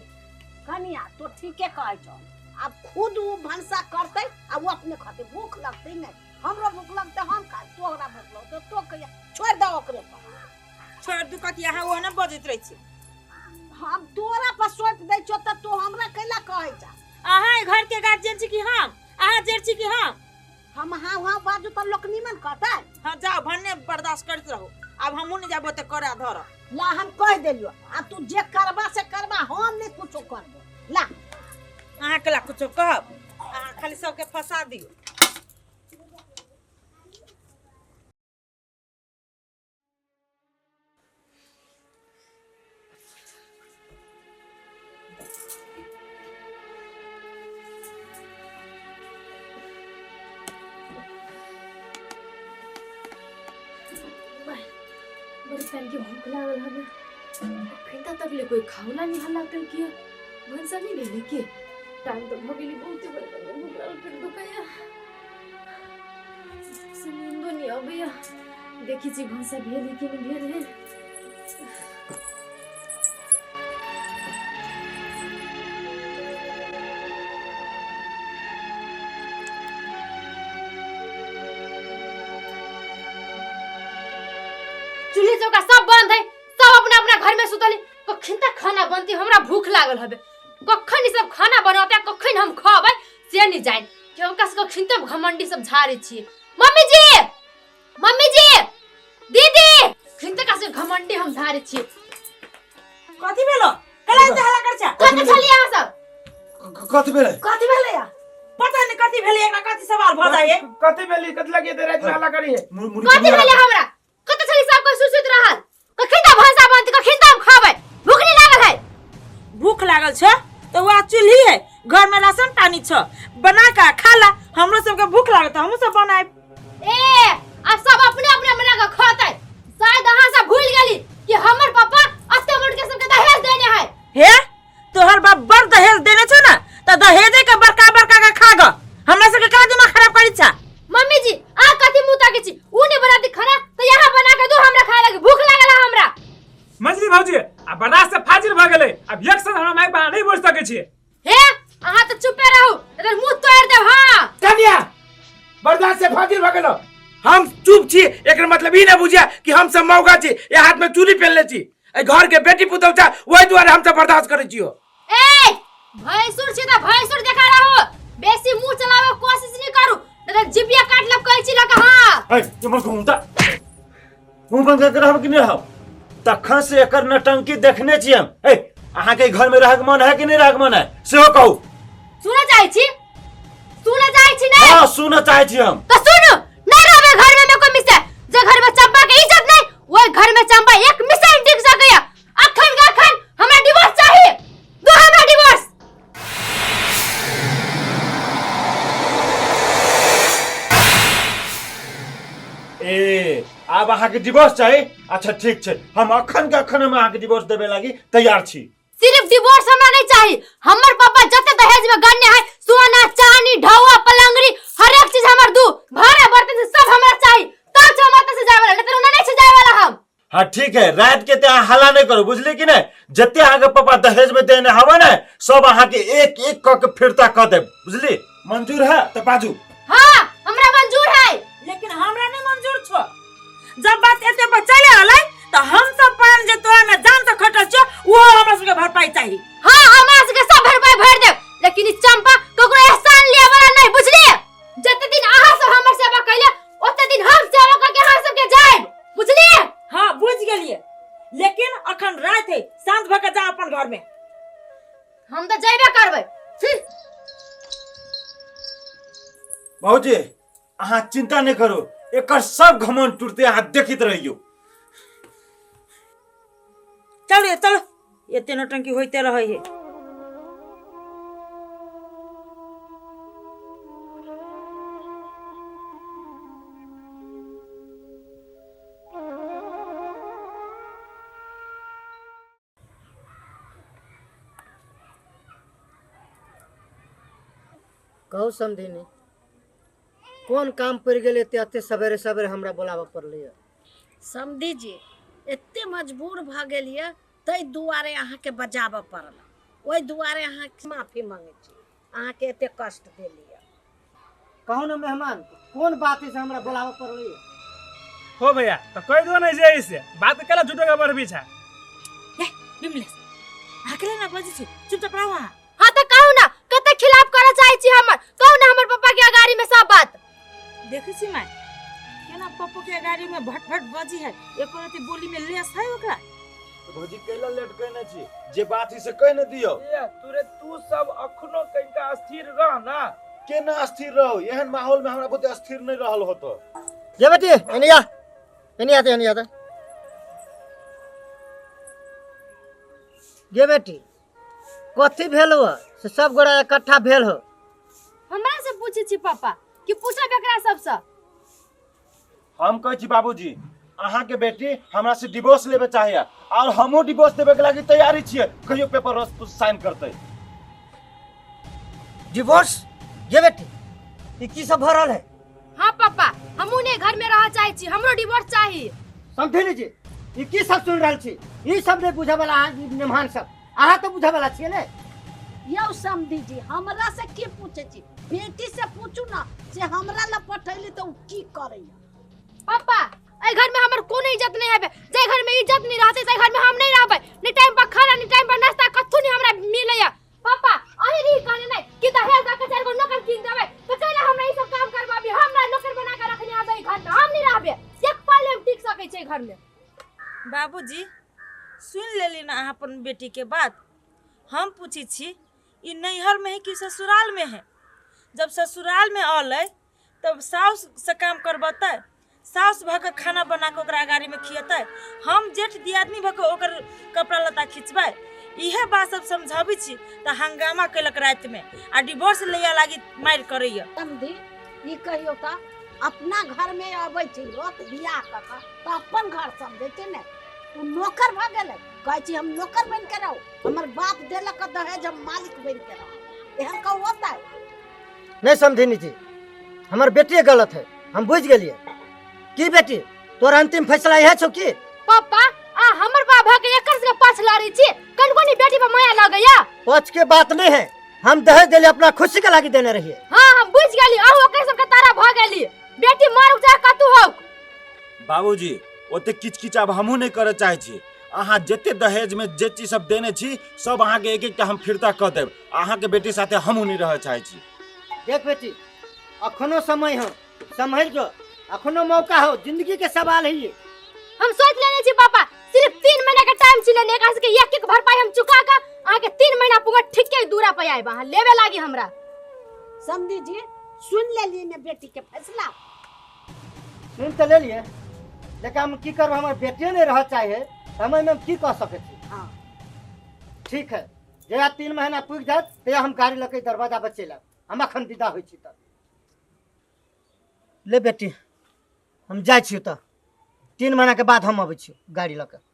कनिया तो ठीके कहै छौ, आब खुद उ भनसा करतै आ उ अपने खतै। भूख लगतै नहि, हमरो भूख लगतै हम खाय, तोहरा भूख लगतै तो कहिया, छोड़ि दऽ ओकरे पर। छोड़ि दू कथी? अहाँ ओहने बजैत रहै छी। हम तोरा पर सौंपि दै छियौ तऽ तू हमरा कैला कहै छह? अहाँ एहि घर के गार्जियन छी कि हम? अहाँ जेठ छी कि हम? हम हाँ हाँ बाजू तऽ लोक निमन कहतै। हाँ जाओ, भन्ने बर्दाश्त करैत रहू, आब हमहूँ नहि जाबो तऽ करा धरऽ। ला हम कहि देलियौ, आब तू जे करबा से करबा, हम नहि कुछो करबो। ला अहाँ केला कुछो कहब, अहाँ खाली सबके फंसा दियौ। बड़ी टाइम के भूख लागल हवे, अखन तक ले कोई खावला नहीं हल्ला कर किया, भनसा नहीं भेलै के? टाइम तो भ गेलै बहुते, बड़ी भूख लागल, पेट दुखाइया से नींदो नहीं अबैया। देखी छी भनसा भेल है कि नहीं भेल है। चूल्ही चौका सब बंद है, सब अपना अपना घर में सुतल है। कखन तक खाना बनती? हमरा भूख लागल हबे। कखन ई सब खाना बनौते, कखन हम खबै से नहीं जानि कि ओकरा सबके कखन तक घमंडी सब झाड़े छियै। मम्मी जी, मम्मी जी, दीदी, कखन तक से घमंडी हम झाड़े छियै। कथी भेलो? कला एते हल्ला कर छा? कथी छलियै अहाँ सब? कथी भेलै? कथी भेलै या? पता नहीं कथी भेलै, एकरा कथी सवाल भऽ जाए। कथी भेली? कथी लगी एते राति में हल्ला करी है? कथी भेलै हमरा? कत छली सब कोई सुसुत रहल? कखन तक भनसा बनतै, कखन तक हम खाबै? भूख नहीं लागल है? भूख लागल छ तो वह चूल्ही है, घर में राशन पानी छ, बना के खा ला। हमरो सबके भूख लागल त हमहूँ सब बनाएब। ए आब सब अपने अपने बना के खतै। शायद अहाँ सब भूल गेली कि हमर पापा अते मोट के सबके दहेज देने है। हे तोहर बाप बड़ दहेज देने छौ ना, त दहेजे के बड़का बड़का के खा ग, हमरा सबके का दिमाग खराब करी छा? मम्मी जी आ कथी मुंह ताके छी? उ नहीं बना दी खाना तो यहाँ बना के दो हमरा खाए लगी, भूख लागल है हमरा। मजली भौजी आ बर्दाश्त से फाजिल भ गेलै, अब एक साथ हमरा माय बना नहीं बोल सकै छी। हे अहाँ तो चुपे रहू, अगर मुंह तोड़ देब। हां कन्या बर्दाश्त से फाजिल भ गेलो, हम चुप छी एकर मतलब ई ना बुझिया कि हम सब मौगा छी, ए हाथ में चूड़ी पहनले छी, ए घर के बेटी पुतहु छा ओहि दुआरे हम सब बर्दाश्त करै छियो। ए भैंसुर छी त भैंसुर देखा रहो, बेसी मुंह चलावे के कोशिश नहीं करू, नहीं त जिभिया काट लब कहै छी लक। हां ए तुमर घूमता मुंह बंद करके रहब कि नहीं रहब? तखन से एकर नटंकी देखने छी हम। ए अहाँ के घर में रहक मन है कि नहीं रहक मन है सेहो कहू। सुनऽ चाहै छी? सुनऽ चाहै छी नहीं? हाँ सुनऽ चाहै छी हम। तो सुनू, नहीं रहबे घर में कोई मिसे, जे घर में चंपा के इज्जत नहीं ओइ घर में चंपा एक मिसे नहीं टिक सकैया। अखन के अखन हमरा डिवोर्स चाही, दो हमरा डिवोर्स। ए आब अहाँ के डिवोर्स चाही? अच्छा ठीक छै, हम अखन के अखन हम अहाँ के डिवोर्स देबे लागी तैयार छी। सिर्फ डिवोर्स हमरा नहीं चाहिए, हमर पापा जते दहेज में गन्ने है सोना चांदी ढौआ पलंगड़ी हर एक चीज हमर दू भाड़ा बर्तन से सब हमरा चाहिए, तब हम ओतऽ से जाय वाला, नहीं तो ओना नहीं से जाय वाला हम। हाँ ठीक है, रात के ते अहाँ हल्ला नहीं करू बुझली कि नहीं? जते अहाँ के पापा दहेज में देने हवा ने सब अहाँ के एक एक क के फिरता क देब बुझली? मंजूर है तो बाजू। हाँ हमरा मंजूर है, लेकिन हमरा नहीं मंजूर छो। जब बात एते पर चले अलै तो हम सब पान जे तोरा में जान से खटल छो वो हमरा सबके भरपाई भरपाई चाही। हाँ, हम अहाँ सबके सब भरपाई भरि देब, लेकिन ई चंपा ककरो एहसान लिए वाला नहीं, बुझलिए? जते दिन अहाँ सब हमर सेवा कैले ओते दिन हम सेवा करके अहाँ सबके जायब, बुझलिए? हाँ बुझ गेलिए, लेकिन अखन रात है, शांत भऽ के जा अपन घर में। हम तऽ जयबे करबै। भौजी अहाँ चिंता नहीं करू, एकर सब घमंड टूटते, अहाँ देखैत रहियो। चलू ये चलू, एते नौटंकी होइते रहै है। कहू समधिनी, कोन काम पड़ि गेल एते एते सवेरे सवेरे हमरा बोलाबऽ पड़लैए? समधी जी एते मजबूर भऽ गेलियै ताहि दुआरे अहाँके बजाबऽ पड़ल, ओहि दुआरे अहाँके माफी मांगै छी, अहाँके एते कष्ट देलियै। कहू ने मेहमान, कोन बात है से हमरा बोलाबऽ पड़लैए? हो भैया तो कह दो नहीं जे ऐसे बात केला झूठो के बर पीछा। ए विमलेश, अकेले ना बजै छी, चुपचाप रहू अहाँ। हाँ तो कहू ना कते खिलाफ करऽ चाहै छी हमर, कहू ना हमर पप्पा के अगाड़ी में सब बात। देखै छी माय केना पप्पो के अगाड़ी में भट भट बजी है, एको रति बोली में लेस है ओकरा। भौजी कैला लेट कहने छी, जे बात है से कह न दियो। ए तुरे तू सब अखनो कनिका स्थिर रह ना। केना स्थिर रहो, एहन माहौल में हमरा बहुते स्थिर नहीं रहल होतो। ये बेटी एनिया एनिया ते एनिया ते ये बेटी कथी भेल हो से सब गोरा इकट्ठा भेल हो? हमरा से पूछे छी पापा कि पूछब एकरा सबसे? हम कहै छी बाबूजी, अहाँ के बेटी हमरा से डिवोर्स लेवे चाहिए और हमहूँ डिवोर्स देवे के लागी तैयारी छियै, कहियो पेपर साइन करतै। डिवोर्स? ये बेटी ई की सब भऽ रहल है? हाँ पापा, हमहूँ ने घर में रह चाहे छी, हमरो डिवोर्स चाहिए। समझे जी ई की सब सुन रहल छी? ई सब नहीं बुझे वाला अहाँ मेहमान सब, अहाँ तो बुझे वाला छियै ने। यौ समधी जी हमरा से की पूछे छी, बेटी से पूछू ना से हमरा ला पठैली तो उ की करैया। पापा एहि घर में हमर कोनो इज्जत नहीं हेबे, जे घर में इज्जत नहीं रहते ते घर में हम नहीं रहबै, नहीं टाइम पर खाना नहीं टाइम पर नाश्ता कथू नहीं हमरा मिलैया। पापा अहीं रही कहने नहीं कि दहेज दऽ के चारि गो नौकर कीन देबै तऽ कैला हमरा ई सब काम करबाबी, हमरा नौकर बना के रखने आबै घर में, हम नहीं रहबै एक पल हम टिक सकै छै घर में। बाबूजी सुन लेली ना अहाँ अपन बेटी के बात। हम पूछी छी ई नैहर में है कि ससुराल में है? जब ससुराल में अलै तब साउस से काम करबतै, साउस भऽ के खाना बना के ओकरा गाड़ी में खियतै, हम जेठ दियादनी भऽ के ओकर कपड़ा लत्ता खिचबै, इहे बात सब समझाबै छी तऽ हंगामा केलक राति में आ डिवोर्स लैया लागी मारि करैया। समधी ई कहियो तऽ अपना घर में अबै छै लोक बियाह कऽ के तऽ अपन घर समझै छै ने, ओ नौकर भऽ गेलै, कहै छी हम नौकर बनि के रहू, हमर बाप देलक दहेज हम मालिक बनि के रहू, एहन कहू होतै? नहीं समझिनी जी, हमर बेटिए गलत है, हम बुझ गेलिए। की बेटी तोर अंतिम फैसला इहे छौ की? पापा आ हमर बाबा के एकर से पाछ लड़ै छी, कनकोनी बेटी पर माया लगैया? पछ के बात नहीं है, हम दहेज देले अपना खुशी के लागी देने रहिए। हाँ हम बुझ गेली, अहू ओकर सबके तारा भ गेली, बेटी मर चाहे कतू हो। बाबूजी ओते किचकिच आब हमहूँ नहीं करे चाहे छी, अहाँ जते दहेज में जे चीज सब देने छी सब अहाँ के एक एकटा हम फिरता कऽ देब, अहाँ के बेटी साथे हमहूँ नहीं रह चाहे छी। देख बेटी अखनो समय हो, संभल जो, अखनो मौका हो, जिंदगी के सवाल है ये। हम सोच लेने छी पापा, सिर्फ 3 महीना के टाइम छी लेने, एकरा सबके एक एक भरपाई हम चुका के अहाँ के 3 महीना पूरा ठीक के दूरा पे आएब, अहाँ लेवे लागी हमरा। समधी जी सुन लेलिए ने बेटी के फैसला? सुन तो लेलिए, लेकिन हम की करब, हमर बेटिए नहीं रह चाहे तो हम एहिमे की कह सकै छी। हाँ ठीक है, जहिया 3 महीना पुरि जायत तहिया हम गाड़ी लऽ के दरवाजा पर चलि आयब, हम अखन विदा होइ छी। तब ले बेटी हम जाइ छी, तऽ 3 महीना के बाद हम अबै छी गाड़ी लऽ के।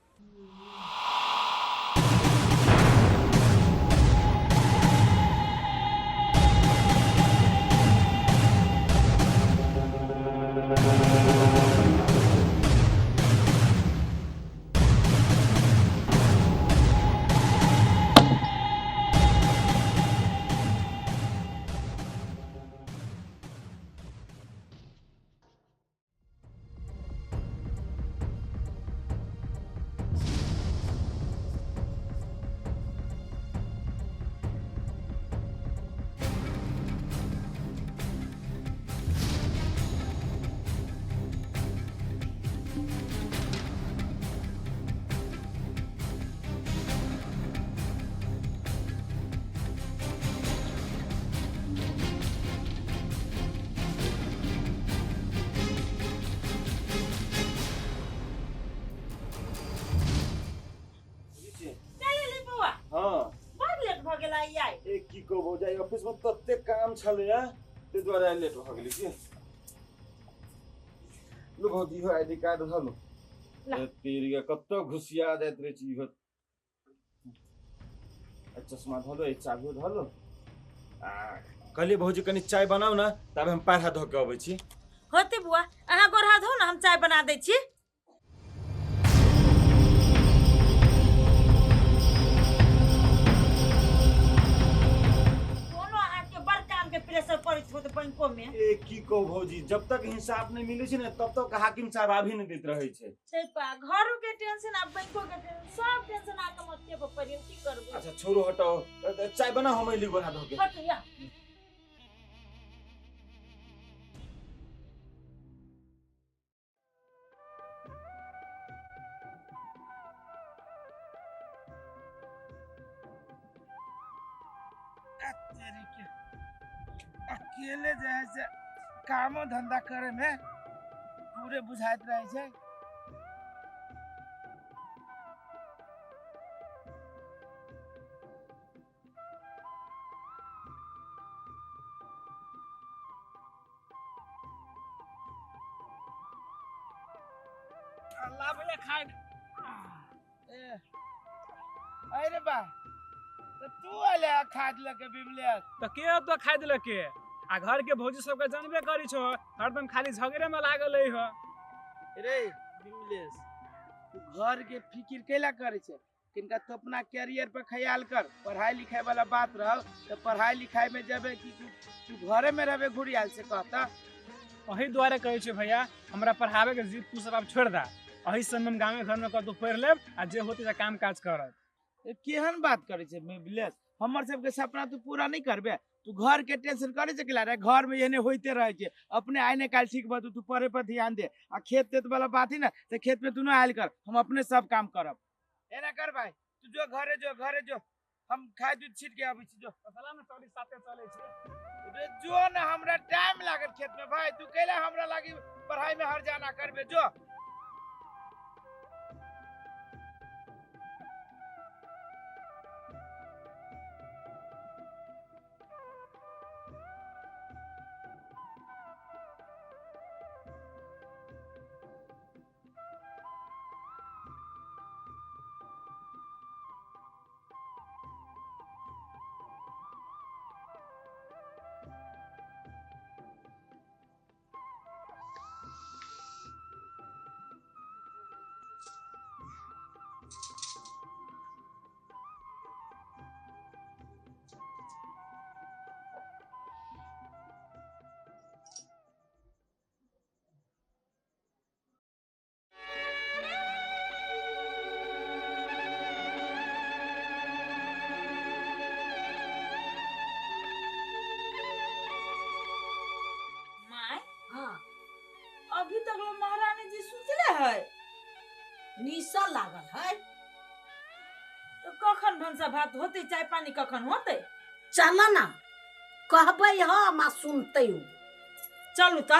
कहू भौजाई, ऑफिस में तते काम छलैया ताहि दुआरे आइ लेट भऽ गेलै। की लो भौजी, इहो आईडी कार्ड धऽ लो। तेरी के कतऽ घुसिया जाइत रहै छै इहो। आ चश्मा धऽ लो, ई चाबियो धऽ लो। आ कहलियै भौजी कनि चाय बनाउ ने, ताबे हम पैर हाथ धो के अबै छी। होते बुआ, अहाँ गोर हाथ धो ने, हम चाय बना दै छी। कोनो अहाँके बड़ काम के प्रेशर पड़ैत होत बैंको में। ए की कहू भौजी, जब तक हिसाब नहीं मिले छै ने तब तक हाकिम साहब आबी नहीं देत रहै छै। छै पा, घरो के टेंशन आ बैंको के टेंशन, सब टेंशन आके मथे पर पड़ि गेल, की करबै। अच्छा छोड़ू हटाओ, चाय बनाओ, हम अइली गोर हाथ धो के। हटू या। अकेले जे है से कामो धंधा करे में पूरे बुझाइत रहे छै। अल्लाह भैया खाए। ए, अरे बा, तो तू आले खाद लके बिमले? तो के तो खाद लके आ घर के भौजी सबके जानबे करी छो, हरदम खाली झगड़े में लागल रही हो। रे बिमलेश, तू घर के फिकिर कैला करे छे? किनका तो अपना कैरियर पर ख्याल कर, पढ़ाई लिखाई वाला बात रहल तो पढ़ाई लिखाई में जबे कि तू घरे में रहबे घुरियाल से कहता। अही दुआरे कहै छै भैया, हमरा पढ़ावे के जिद तू सब आब छोड़ दा, अही समय में गाँवे घर में कतौ पढ़ि लेब आ जे होते से काम काज करब। केहन बात करे छे बिमलेश, हमर सबके सपना तू पूरा नहीं करबे? तू घर के टेंशन करे छे केला रे? घर में एहने होइते रहे छे, अपने आइ ने काल्हि ठीक बा, तू पढ़े पर ध्यान दे। आ खेत तेत वाला बात ही ना, तो खेत में तू ना आयल कर, हम अपने सब काम करब। एना कर भाई, तू जो घरे जो, घरे जो, हम खाय दूध छीट के आबै छी। जो चला ना, चली साथे चलै छी। रे जो ना, हमरा टाइम लागत खेत में भाई, तू कैला हमरा लागी पढ़ाई में हर जाना करबे। जो अभी तक लो महारानी जी सुतले है, निशा लागल है। तो कखन भनसा भात होते, चाय पानी कखन होते? चल ना, कहबै हम आ सुनते हो। चलू त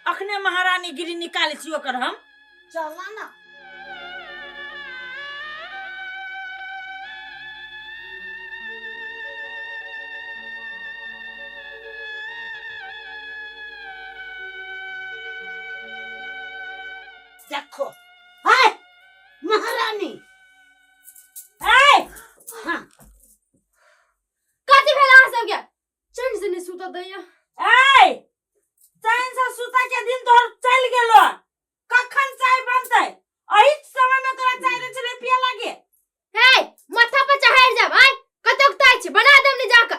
अखने महारानी गिरी निकालै छी ओकर हम। चल ना। देखो हाय महारानी, ए हाँ कथी भेल अहाँ सबके? चैन से नहीं सुतऽ दैया। ए चैन से सुता के दिन तोहर चल गेलो, कखन चाय बनतै? एही समय में तोरा चाय दै छलै पिया लागे। हे माथा पर चढ़ि जाब, आय कतौ ताइ छी बना देम ने जाके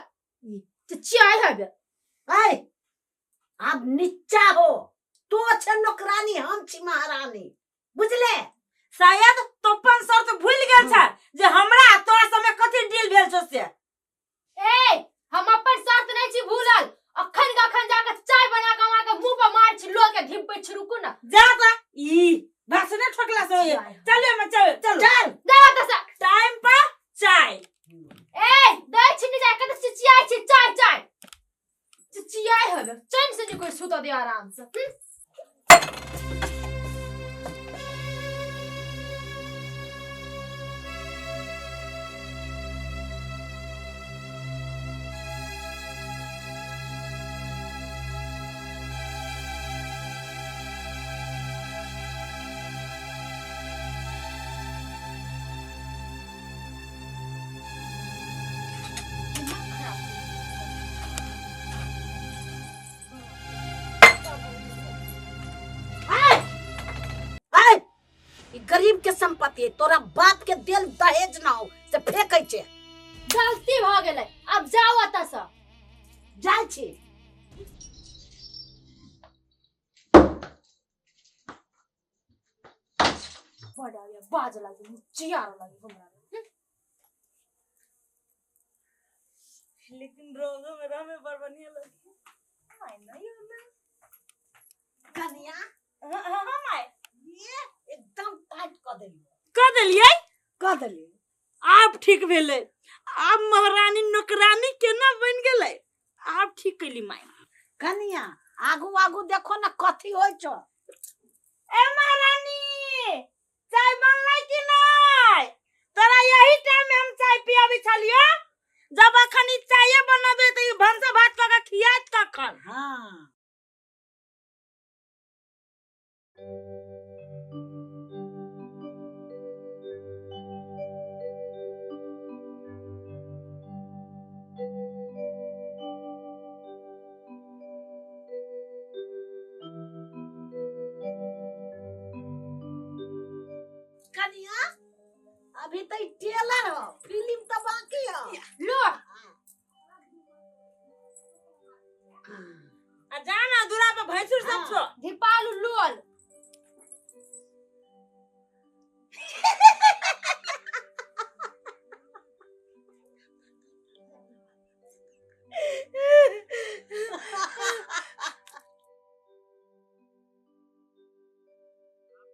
त चाय हबे। ए अब नीचा हो, तो छे नौकरानी, हम छी महारानी, बुझले? शायद तोपन शर्त भूल गेल छ जे हमरा तोरा समय कथी डील भेल छौ से। ए हम अपन शर्त नहीं छी भूलल, अखन अखन जाके चाय बना के अहाँ के मुंह पर मार छी, लोग के घिपै छी। रुकू ना जा त ई भाषणे ठोकला से होइए। चलिए मैं चल चल चल जा त सा टाइम पर चाय। ए दै छी ने जाके त चिचियाइ छी, चाय चाय चिचियाइ हबे, चैन से नहीं कोई सुत दे आराम से। गरीब के संपत्ति है, तोरा बाप के देल दहेज ना हो से फेंकै छै। गलती भऽ गेलै, आब जाउ एतऽ सँ। जाइ छी। बड़ आबैया बाज लागे, चियार लागे हमरा। लेकिन रोजो में रहमे बड़ बढ़िया लगे। माय नहीं होला। कनिया हाँ हाँ हाँ माय, ये एकदम टाइट कऽ देलियै। कऽ देलियै? कऽ देलियै। आब ठीक भेलै। आब महारानी नौकरानी केना बनि गेलै, आब ठीक कैली माय। कनिया आगू आगू देखो ना कथी होइ छौ। ए महारानी, चाय बनलै कि नहि? तोरा यही टाइम में हम चाय पियाबै छलियो। जब अखन ई चाये बनबे तऽ ई भनसा भात कऽ के खियात कखन? हाँ। कनिया अभी तो ई टेलर हो, फिल्म तो बाकी हो। लो आ जा ना दूरा पर भैंसुर सब छो। धीपालू लोल।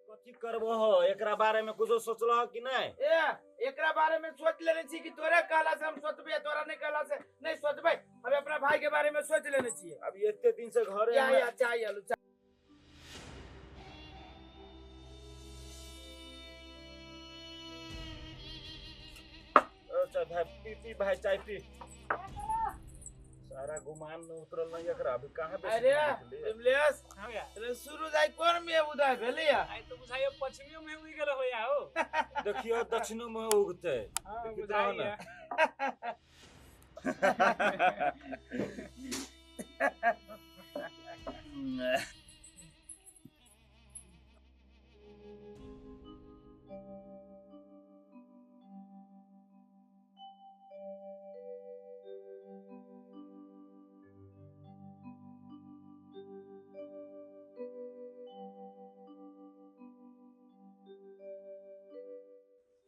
कथी करबो हो, एकरा बारे में कुछो सोचलह कि नहीं? ए एकरा बारे में सोच लेने छी कि तोरे कहला से हम सोचबे, तोरा नहीं कहला से नहीं सोचबे। हम अपना भाई के बारे में सोच लेने छी। अभी एते दिन से घरे या हमरा- या चाय आलू चाय। ओ, चाय भाई पी पी भाई चाय पी। सारा गुमान में उतरल नहीं एकरा, अभी कहाँ बेसी अरे निकले? विमलेश, हाँ भैया। अरे शुरू जाय कोन में उदय भेलै या? आइ तो बुझाइयो पश्चिमियो में उगि गेल होया हो। देखियो दक्षिणो में उगते। हाँ, देखित बुझाइए। रहो ना।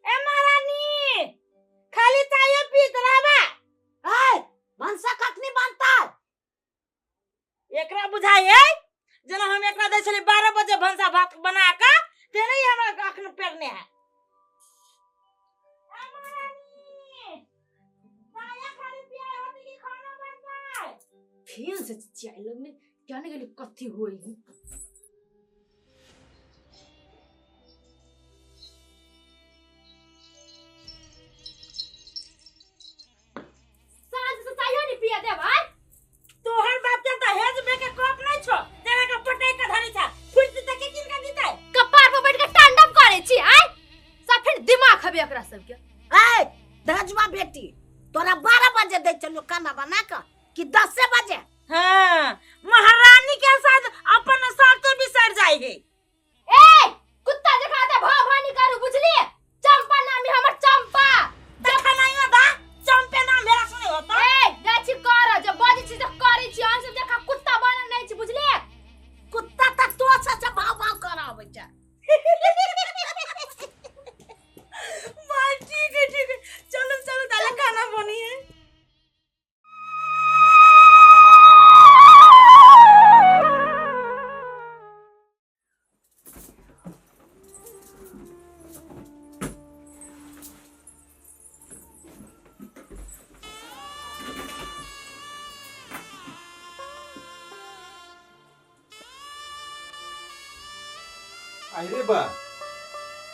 ए महारानी, खाली चाय पीत रहबा? ए भनसा कखनी बनतै? एकरा बुझाइ है जेना हम एकरा दै छली 12 बजे भनसा भात बना कऽ, तेना ही हमरा अखन पेरने है। ए महारानी, चाय खाली पियाय होती कि खाना बनतै? फिर से चिचियाइ लगले, क्या नहीं गेली कथी होई। साँझ से चायो नहीं पिया दे भाई। तोहर बाप के दहेज में के कप नहीं छो, तेरा के पटै के धरी छा, फुट दितै के किनका दितै? कपार पर बैठ के तांडव करे छी आय, सब फिर दिमाग हबे एकरा सबके। ए दहेजवा बेटी, तोरा 12 बजे दै छलियो खाना बना कऽ कि 10 बजे? हाँ, महारानी के साथ अपन शर्त बिसर जाय है। ए कुत्ता जका ते भाव भानी करू बुझलिए? चंपा नाम है हमर, चंपा। देखा नहीं होता, चंपे नाम मेरा सुने होता। ए जाइ छी कर, जब बजै छी त करै छी, हम सब जका कुत्ता बनल नहीं छी बुझलिए? कुत्ता त तो से भाव भाव कराबै छै। माँ ठीक है ठीक है, चलो चलो ताले खाना बनी है। अरे बा,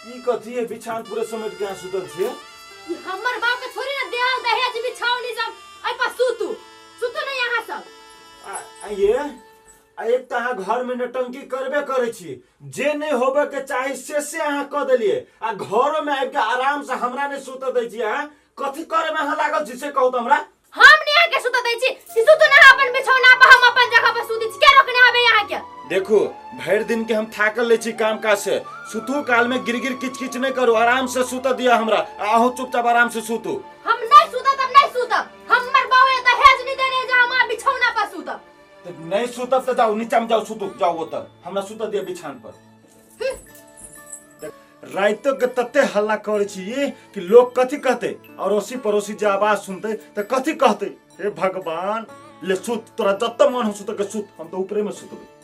ई कथी है बिछान पूरे समेट के यहाँ सुतल छियै? ई हमर बाप के थोड़ी ना देहल दहेज बिछावनी सब, एहि पर सुतू सुतू ना यहाँ सब। आ ये आ एक तऽ अहाँ घर में नौटंकी करबे करै छी, जे नहीं होबे के चाही से अहाँ कऽ देलियै, आ घरो में आबि के आराम से हमरा नहीं सुतऽ दै छी। अहाँ कथी करे में अहाँ लागल छी से कहू तऽ हमरा? हम नहीं अहाँ के सुतऽ दै छी, कि सुतू ना अपन बिछौना पर, हम अपन जगह पर सुतै छी, के रोकने हबे यहाँ के? देखू भरि दिन के हम थाकल ले छी काम काज से, सुतू काल में गिर गिर किच किच नहीं करू, आराम से सुत दिया हमरा, आहू चुपचाप आराम से सुतू। हम नहीं सुतब, हम नहीं सुतब, हमर बाबू दहेज नहीं देने जा, हम बिछौना पर सुतब। तो नहीं सुतब तो जाओ नीचा में जाओ सुतू, जाओ ओतऽ, हमरा सुत दिया बिछान पर। राइतो के तते हल्ला करे छी कि लोग कथी कहते, अड़ोसी पड़ोसी जे आवाज सुनते तो कथी कहते। हे भगवान, ले सुत, तोरा जत मन हो सुत के सुत, हम तो ऊपरे में सुतबे।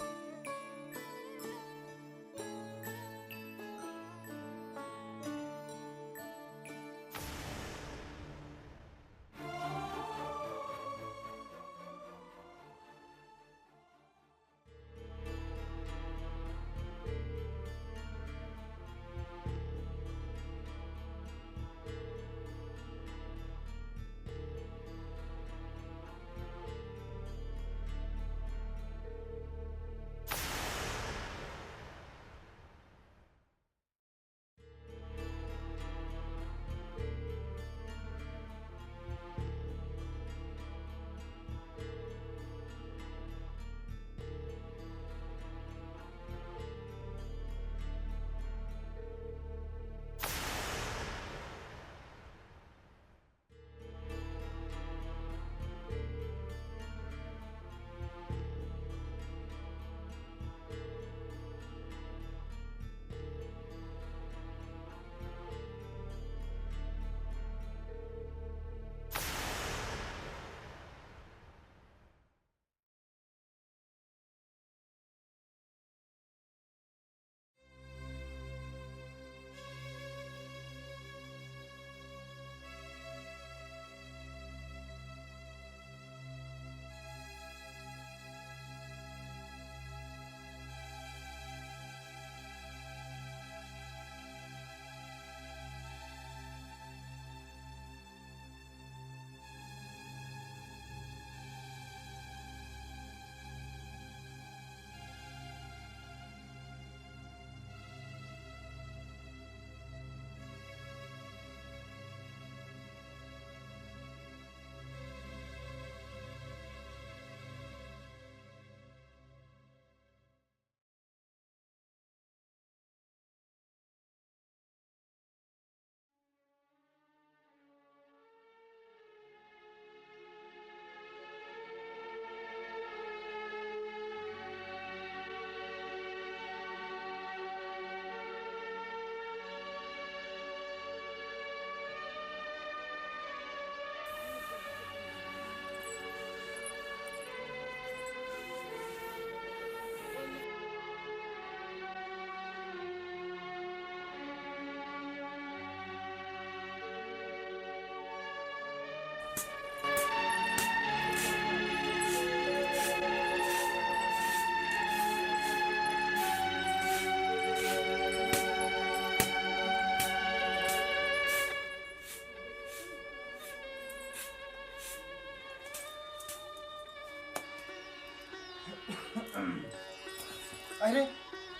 अरे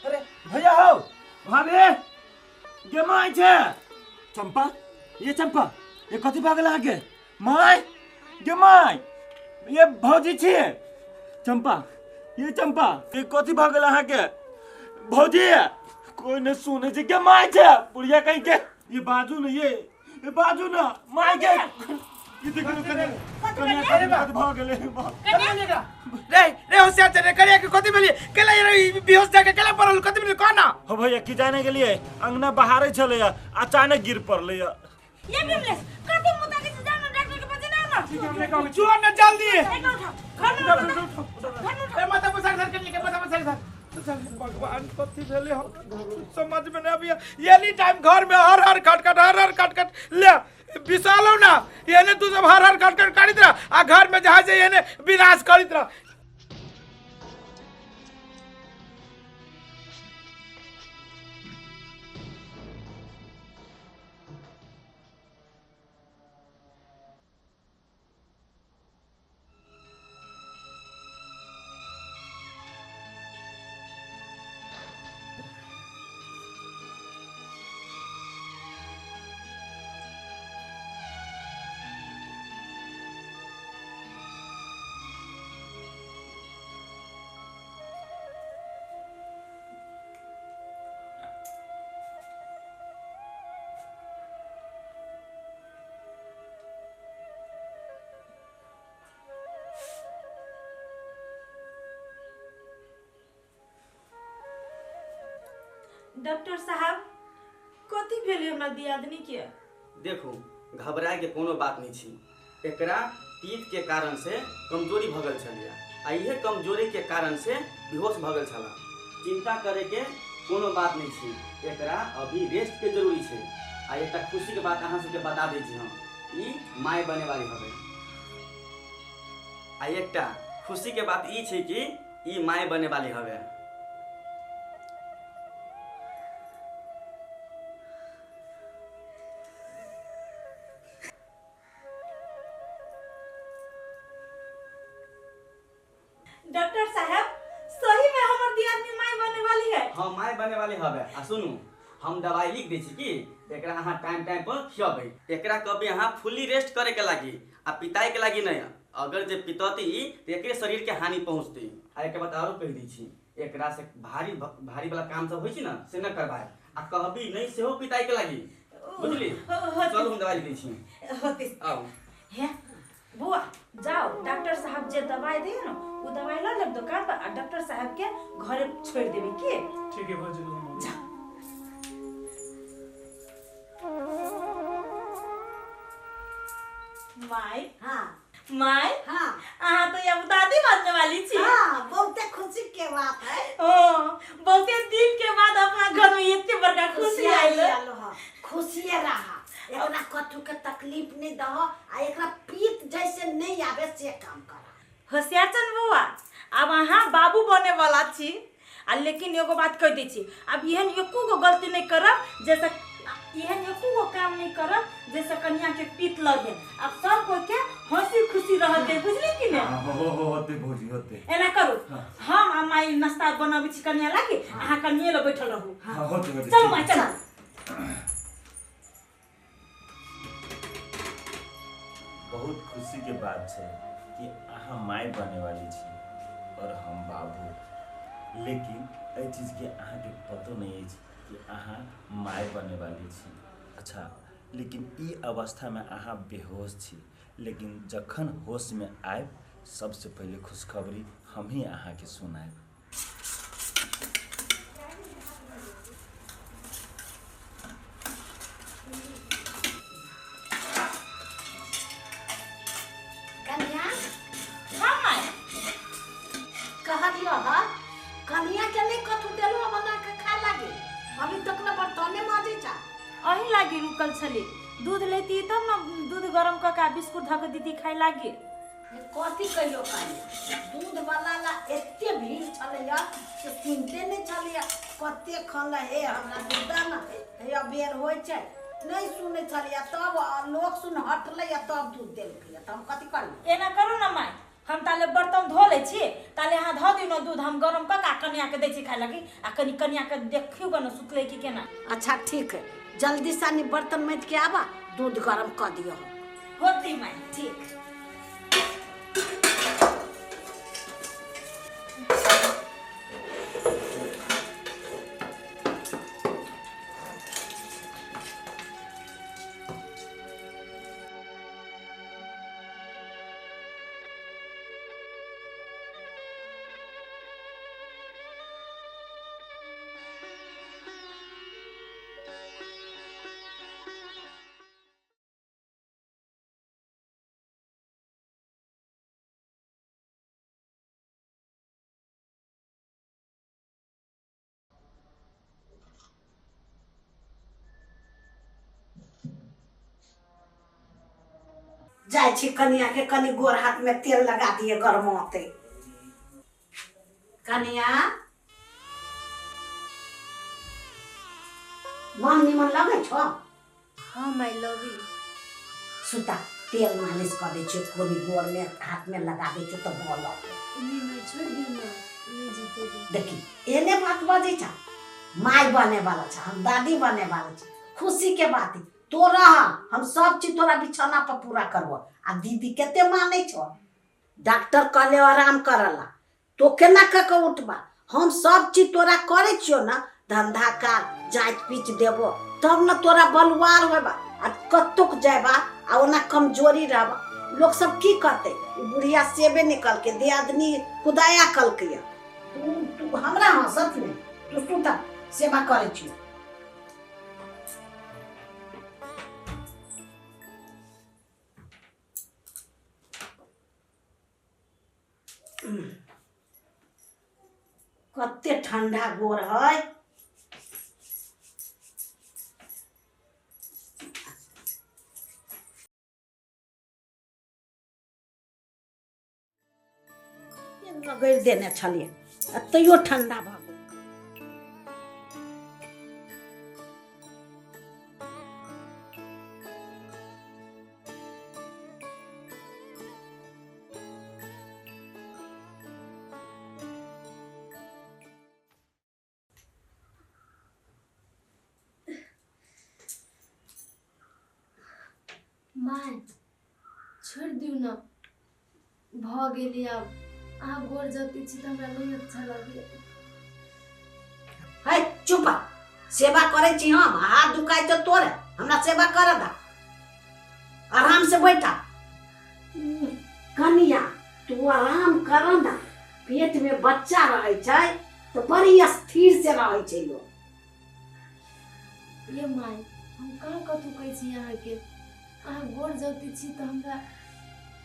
अरे भैया हो, भाभी गे my छे, चंपा, ये चंपा, ये कथी भागल आगे my, गे my, ये भौजी छे, चंपा, ये चंपा, ये कथी भागल आगे भौजी, कोई ने सुने छे गे my छे, बुढ़िया कहीं के, ये बाजू न, ये बाजू न my के, ये देखो कने कने भागले रे रे होशियार रे करिया के कथि भेलिए केला रे बेहोश जाके केला पड़ल कथि भेलिए कोना हो भैया की जाने के लिए अंगना बहारे छले अचानक गिर पड़ले। ये बिमलेश कथि मुदा के जान डॉक्टर के पास ना ना ठीक है हमने कहा चुआ न जल्दी घर में उठा, ए माथा पसार धर के लेके माथा पसार धर भगवान कथि भेले हम समझ में नहीं आबिया। एनी टाइम घर में हर हर खटखट हर हर खटखट ले विशालो ना एने तू सब हर हर खटखट करित रह आ घर में जहाँ से एने विनाश करित रह। डॉक्टर साहब कथी भेलै हमरा दियादनी के? देखू, घबराए के कोनो बात नहीं छी। एकरा पीत के कारण से कमजोरी भऽ गेल छलियै आ इहे कमजोरी के कारण से बेहोश भऽ गेल छला। चिंता करे के कोनो बात नहीं छी, एकरा अभी रेस्ट के जरूरी छै। आ एकटा खुशी के बात अहाँ सबके बता दै छी हम, ई माय बने वाली हवे। आ एकटा खुशी के बात ई छै कि ई माय बने वाली हवे। डॉक्टर साहब सही में हमर दियादनी माय बने वाली है? हाँ, माय बने वाली हवे। आ सुनू, हम दवाई लिख दै छी कि एकरा अहाँ टाइम टाइम पर खियबै। एकरा कभी अहाँ फुल्ली रेस्ट करे के लागी आ पिताई के लागी नहीं। अगर जे पितती तो एकरे शरीर के हानि पहुँचती। आ एक बात आरो कहि दै छी, एकरा से भारी भारी वाला काम सब होइ छै ने से न करबाए, आ कहबी नहीं सेहो पिताई के लागी, बुझली? चलू हम दवाई लिख दै छी। होते। आउ। हे बुआ जाओ, डॉक्टर साहब जे दवाई दे न वो दवाई ल लेब दुकान पर आ डॉक्टर साहब के घरे छोड़ देबे की? ठीक है भौजी, हम जा। माय। हाँ। माय। हाँ। अहाँ तो अब दादी बनने वाली छी। हाँ, बहुते खुशी के बात है। ओ बहुते दिन के बाद अपना घर में इतने बड़का खुशी आयल। आयल। हाँ, खुशिये रहा। एकरा कथू के तकलीफ नहीं दह आ एकरा पीत जैसे नहीं आवे से काम कर। होशियार चंद बउआ, अब अहाँ बाबू बने वाला छी। आ लेकिन एगो बात कह दै छी, अब एहन एको गो गलती नहीं करब, जैसे एहन एको गो काम नहीं करब जैसे कन्या के पीत लगे। अब सब कोई के हंसी खुशी रहते, बुझली कि नहीं? हाँ, हो हो होते भौजी होते। एना करू, हम आ माई नाश्ता बनाबै छी कन्या लागी, अहाँ कन्या लग बैठल रहू। हाँ, होते होते। चलू माई चलू। बहुत खुशी के बात है कि अहाँ माय बने वाली छी और हम बाबू, लेकिन एहि चीज के अहाँ के पतो नहीं अछि कि अहाँ माय बने वाली छी। अच्छा, लेकिन ई अवस्था में अहाँ बेहोश छी, लेकिन जखन होश में आयब सबसे पहले खुशखबरी हम ही अहाँ के सुनायब। कन्या। हाँ माय। कहलियो हा कन्या के नहीं कथू देलो बना के खा लागी, अभी तक न बर्तने माजे चा। अही लागी रुकल छली, दूध लेती तब न दूध गरम कऽ के बिस्कुट धऽ के दीदी खाय लागी। कथी कहियो कन्या, दूध वाला ला एते भीड़ छलैया से सुनते नहीं छलैया। कते खन हे हमरा दूध न हे अबेर होइ छै, नहीं सुनै छलैया, तब लोक सुन हटलैया तब दूध देलकैया, तऽ हम कथी करियै? एना करू न माय, हम ताले बर्तन धो लै छी, ताले अहाँ धऽ दियौ न दूध, हम गरम कऽ के आ कन्या के दै छी खाय लागी। आ कनि कन्या के देखियौ ग न सुतलै कि केना। अच्छा ठीक है, जल्दी से नी बर्तन माजि के आबा, दूध गरम कऽ दियौ। होती माय। ठीक। जाइ छी कनिया के कनि गोर हाथ में तेल लगा दिए गरमाते। कनिया मन निमन लगै छौ? हाँ my love you. सुता तेल मालिश कर दै छियै, कोनी गोर में हाथ में लगा दै छियै तऽ बल अबै। नहीं माय छोड़ दियौ ना, नहीं जीते। देखी एने बात बजै छ, माय बने वाला छ, हम दादी बने वाला छ, खुशी के बात है। तो रह, हम सब चीज तोरा बिछौना पर पूरा करबो। आ दीदी कते मानै छौ, डॉक्टर कहले आराम करला, तो केना कऽ के उठबा? हम सब चीज तोरा करै छियौ ना, धंधा का जाइत पीच देबो तब न तोरा बलुआर होबा। आ कतोक जाबा आ ओना कमजोरी रहबा, लोक सब की कहते, ई बुढ़िया सेबे निकलके दियादनी खुदाया कलकै। तू तू हमरा हंसत नहीं, तू सुता सेवा करै छी। कते ठंडा गोर है। रगड़ि देने छलियै आ तैयो ठंडा भऽ गेल। माय छोड़ि दियौ ने, भऽ गेलै आब। अहाँ गोर जतै छी तऽ हमरा नहि अच्छा लगैए। है चुप, सेवा करै छी हम, हाथ दुखाइ तऽ तोरे, हमरा सेवा कर दा, आराम से बैठा। कनिया तू आराम कर ना, पेट में बच्चा रहै छै तऽ बड़ी स्थिर से रहै छै लोग। ये my हम कहाँ कतहु कहै छी अहाँके, अहाँ गोर जतै छी तऽ हमरा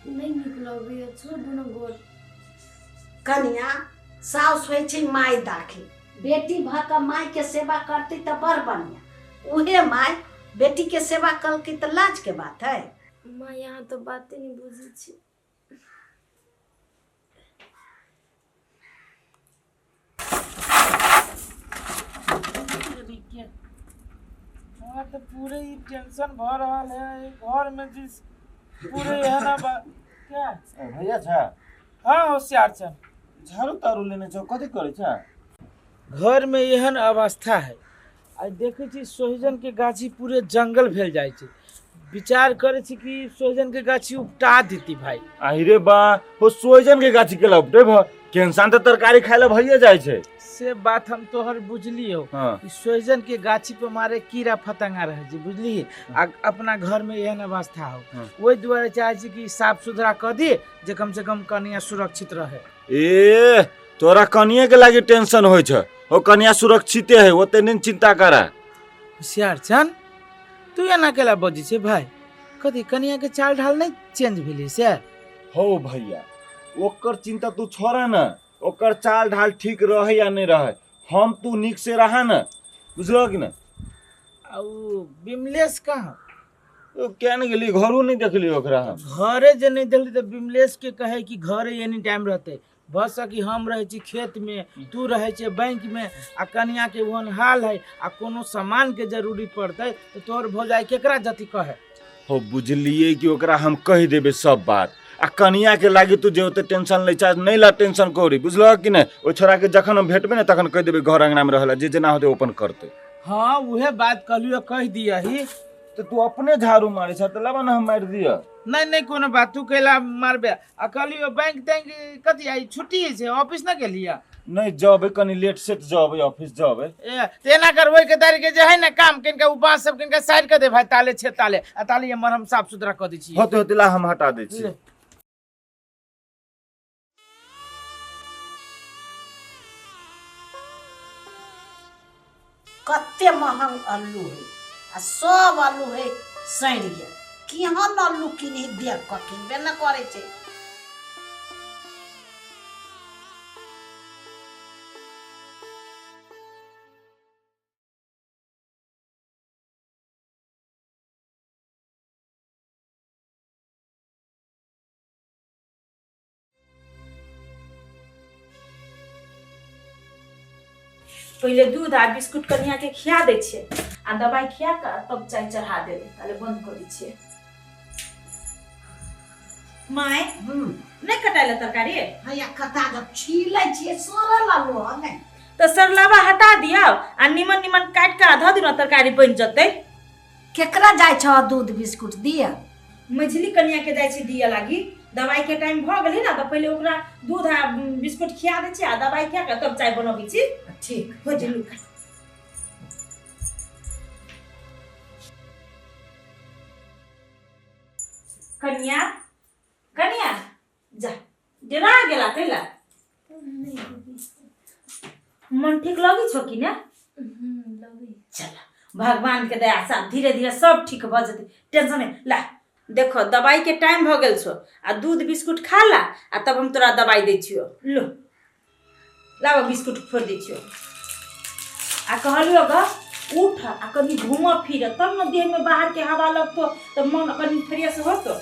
नहि नीक लगैए, छोड़ दू ने गोर। कनिया साउस होइ छै my दाखिल, बेटी भऽ कऽ मायके सेवा करतै तऽ बड़ बढ़िआँ, उहे my बेटीके सेवा कलकै तऽ लाजके बात है। माय अहाँ तऽ बाते नहि बुझै छी। हमरा तऽ पूरे ही टेंशन भऽ रहल है घर में, जिस पूरे एहना बा क्या भैया छा? हाँ होशियार छन। झाड़ू तारू लेने छौ, कथी करै छा? घर में एहन अवस्था है, आ देखै छी सोहिजन के गाछी पूरे जंगल भेल जाइ छै। विचार करै छी कि सोहिजन के गाछी उपटा देती भाई। आहिरे बा, हो सोहिजन के गाछी के उपटे भ के इंसान तऽ तरकारी खाय ला भइए जाइ छै। से बात हम तोहर बुझलियो। हाँ। ई सोहिजन के गाछी पर मारे कीड़ा फतंगा रहे छै, बुझली? आ अपना घर में एहन अवस्था हो, ओहि दुआरे चाहे छी कि साफ सुथरा कऽ दी जे कम से कम कनिया सुरक्षित रहे। ए तोरा कनिया के लागी टेंशन होइ छै, ओ कनिया सुरक्षिते है, ओते नहीं चिंता करा। होशियार छन तू एना केला बजै छै भाई? कथी कनिया के चाल ढाल नहीं चेंज भेलै से? हो भैया ओकर चिंता तू छोड़ा ना, ओकर चाल ढाल ठीक रहे या नहीं रहे, हम तू निक से रहा ना, बुझलो कि ना? आ उ बिमलेश कहाँ? ओ केन गेली, घरो नहीं देखली ओकरा हम। घरे जे नहीं देखली तऽ बिमलेश के कहे कि घरे एनी टाइम रहते, भऽ सकी हम रहै छी खेत में, तू रहै छै बैंक में, आ कनिया के ओहन हाल है, आ कोनो सामान के जरूरी पड़तै तऽ तोहर भौजाई केकरा जति कहे? हो बुझलिए कि ओकरा हम कहि देबै सब बात, आ कनिया के लागी तू जे ओते टेंशन लै छा नहीं ला टेंशन करी, बुझलह कि नहीं? ओ छोरा के जखन हम भेटबै ने तखन कहि देबै घर अंगना में रहला, जे जेना होतै ओपन करतै। हाँ उहे बात कहलियो, कहि दियही। तऽ तू अपने झाड़ू मारै छा तऽ लाबा ना हम मारि दिअ। नहीं नहीं कोनो बात, तू कैला मारबे? आ कहलियो बैंक तैंक कथी आई छुट्टी छै, ऑफिस ना गेलिया? नहीं जबे कनी लेट सेट जबे ऑफिस जबे। ए तेना करबै के तारीख के जे है ना काम किनका उ बांस सब किनका साइड कर दे भाई, ताले छे ताले, आ ताले हमर हम साफ सुथरा कर दै छी। होते होते ला हम हटा दै छी। कते महंग आलू है आ सब आलू है सड़ि गेल, केहन आलू किनही देख कऽ किनबे न करै छै। पहिले दूध आ बिस्कुट कनिया के खिया दै छियै आ दवाई खिया कऽ तब चाय चढ़ा देबै, ताले बंद कऽ दै छियै। My नहि कटाइले तरकारी? हैया कटा जब छीलै छियै सड़ल आलू हँ ने। तऽ सरलावा हटा दियौ आ निमन निमन काटि कऽ धऽ दियौ ने, तरकारी बनि जेतै। केकरा जाइ छह दूध बिस्कुट दिअ? मझली कनिया के जाइ छी दिअ लागी, दवाई के टाइम भऽ गेलै ने तऽ पहिले ओकरा दूध आ बिस्कुट खिया दै छी आ दवाई खिया कऽ तब चाय बनबै छी। ठीक हो गेलू। कनिया कनिया जा डरा गेला कैला? मन ठीक लगै छौ कि ने? लगै। चल, भगवान के दया से आब धीरे धीरे सब ठीक भऽ जेतै, टेंशन नहि। ला देखो, दवाई के टाइम भऽ गेल छौ, आ दूध बिस्कुट खा ला, आ तब हम तोरा दवाई दै छियौ। लो, लाबऽ, बिस्कुट फोड़ि दै छियौ। आ कहलियौ ग, उठ आ कनि घूमऽ फिर, तब ने देहमे बाहरके हवा लगतो तऽ मन कनि फ्रेश होतो।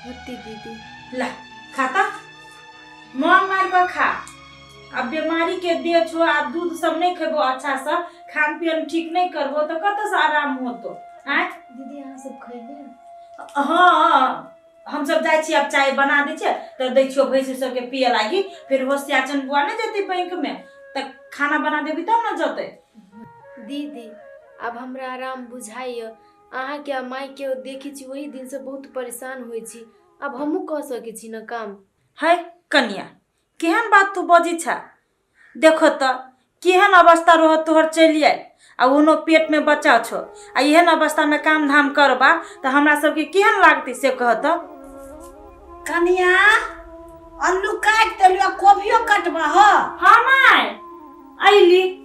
होती दीदी। ला, खाता, मन मारि कऽ खा। आब बीमारी के देह छो, आ दूध सब नहि खेबो, अच्छा से खान पियन ठीक नहि करबो तऽ कतऽ से आराम होतो? आँय दीदी, अहाँ सब खैले? हाँ, हम सब जाइ छी। आब चाय बना दै छियै तऽ दै छियौ भैंसी सबके पिए लागी। फेर होशियाचन बुआ नहि जेतै बैंक में, तऽ खाना बना देबी तब ने जेतै। दीदी, आब हमरा आराम बुझाइए। अहाँके आ माइके देखै छी, ओहि दिनसँ बहुत परेशान होइ छी। आब हमहूँ कऽ सकै छी ने काम? है कनिया, केहन बात तू बजै छा? देखो तऽ केहन अवस्था रह तोहर चलि आयल, आ ओनो पेटमे बच्चा छौ, आ एहन अवस्थामे काम धाम करबा तऽ हमरा सबके केहन लागतै, से कह तऽ। कनिया, अल्लू काटि देलियो, कोबियो कटबा हो? हाँ माय, अइली।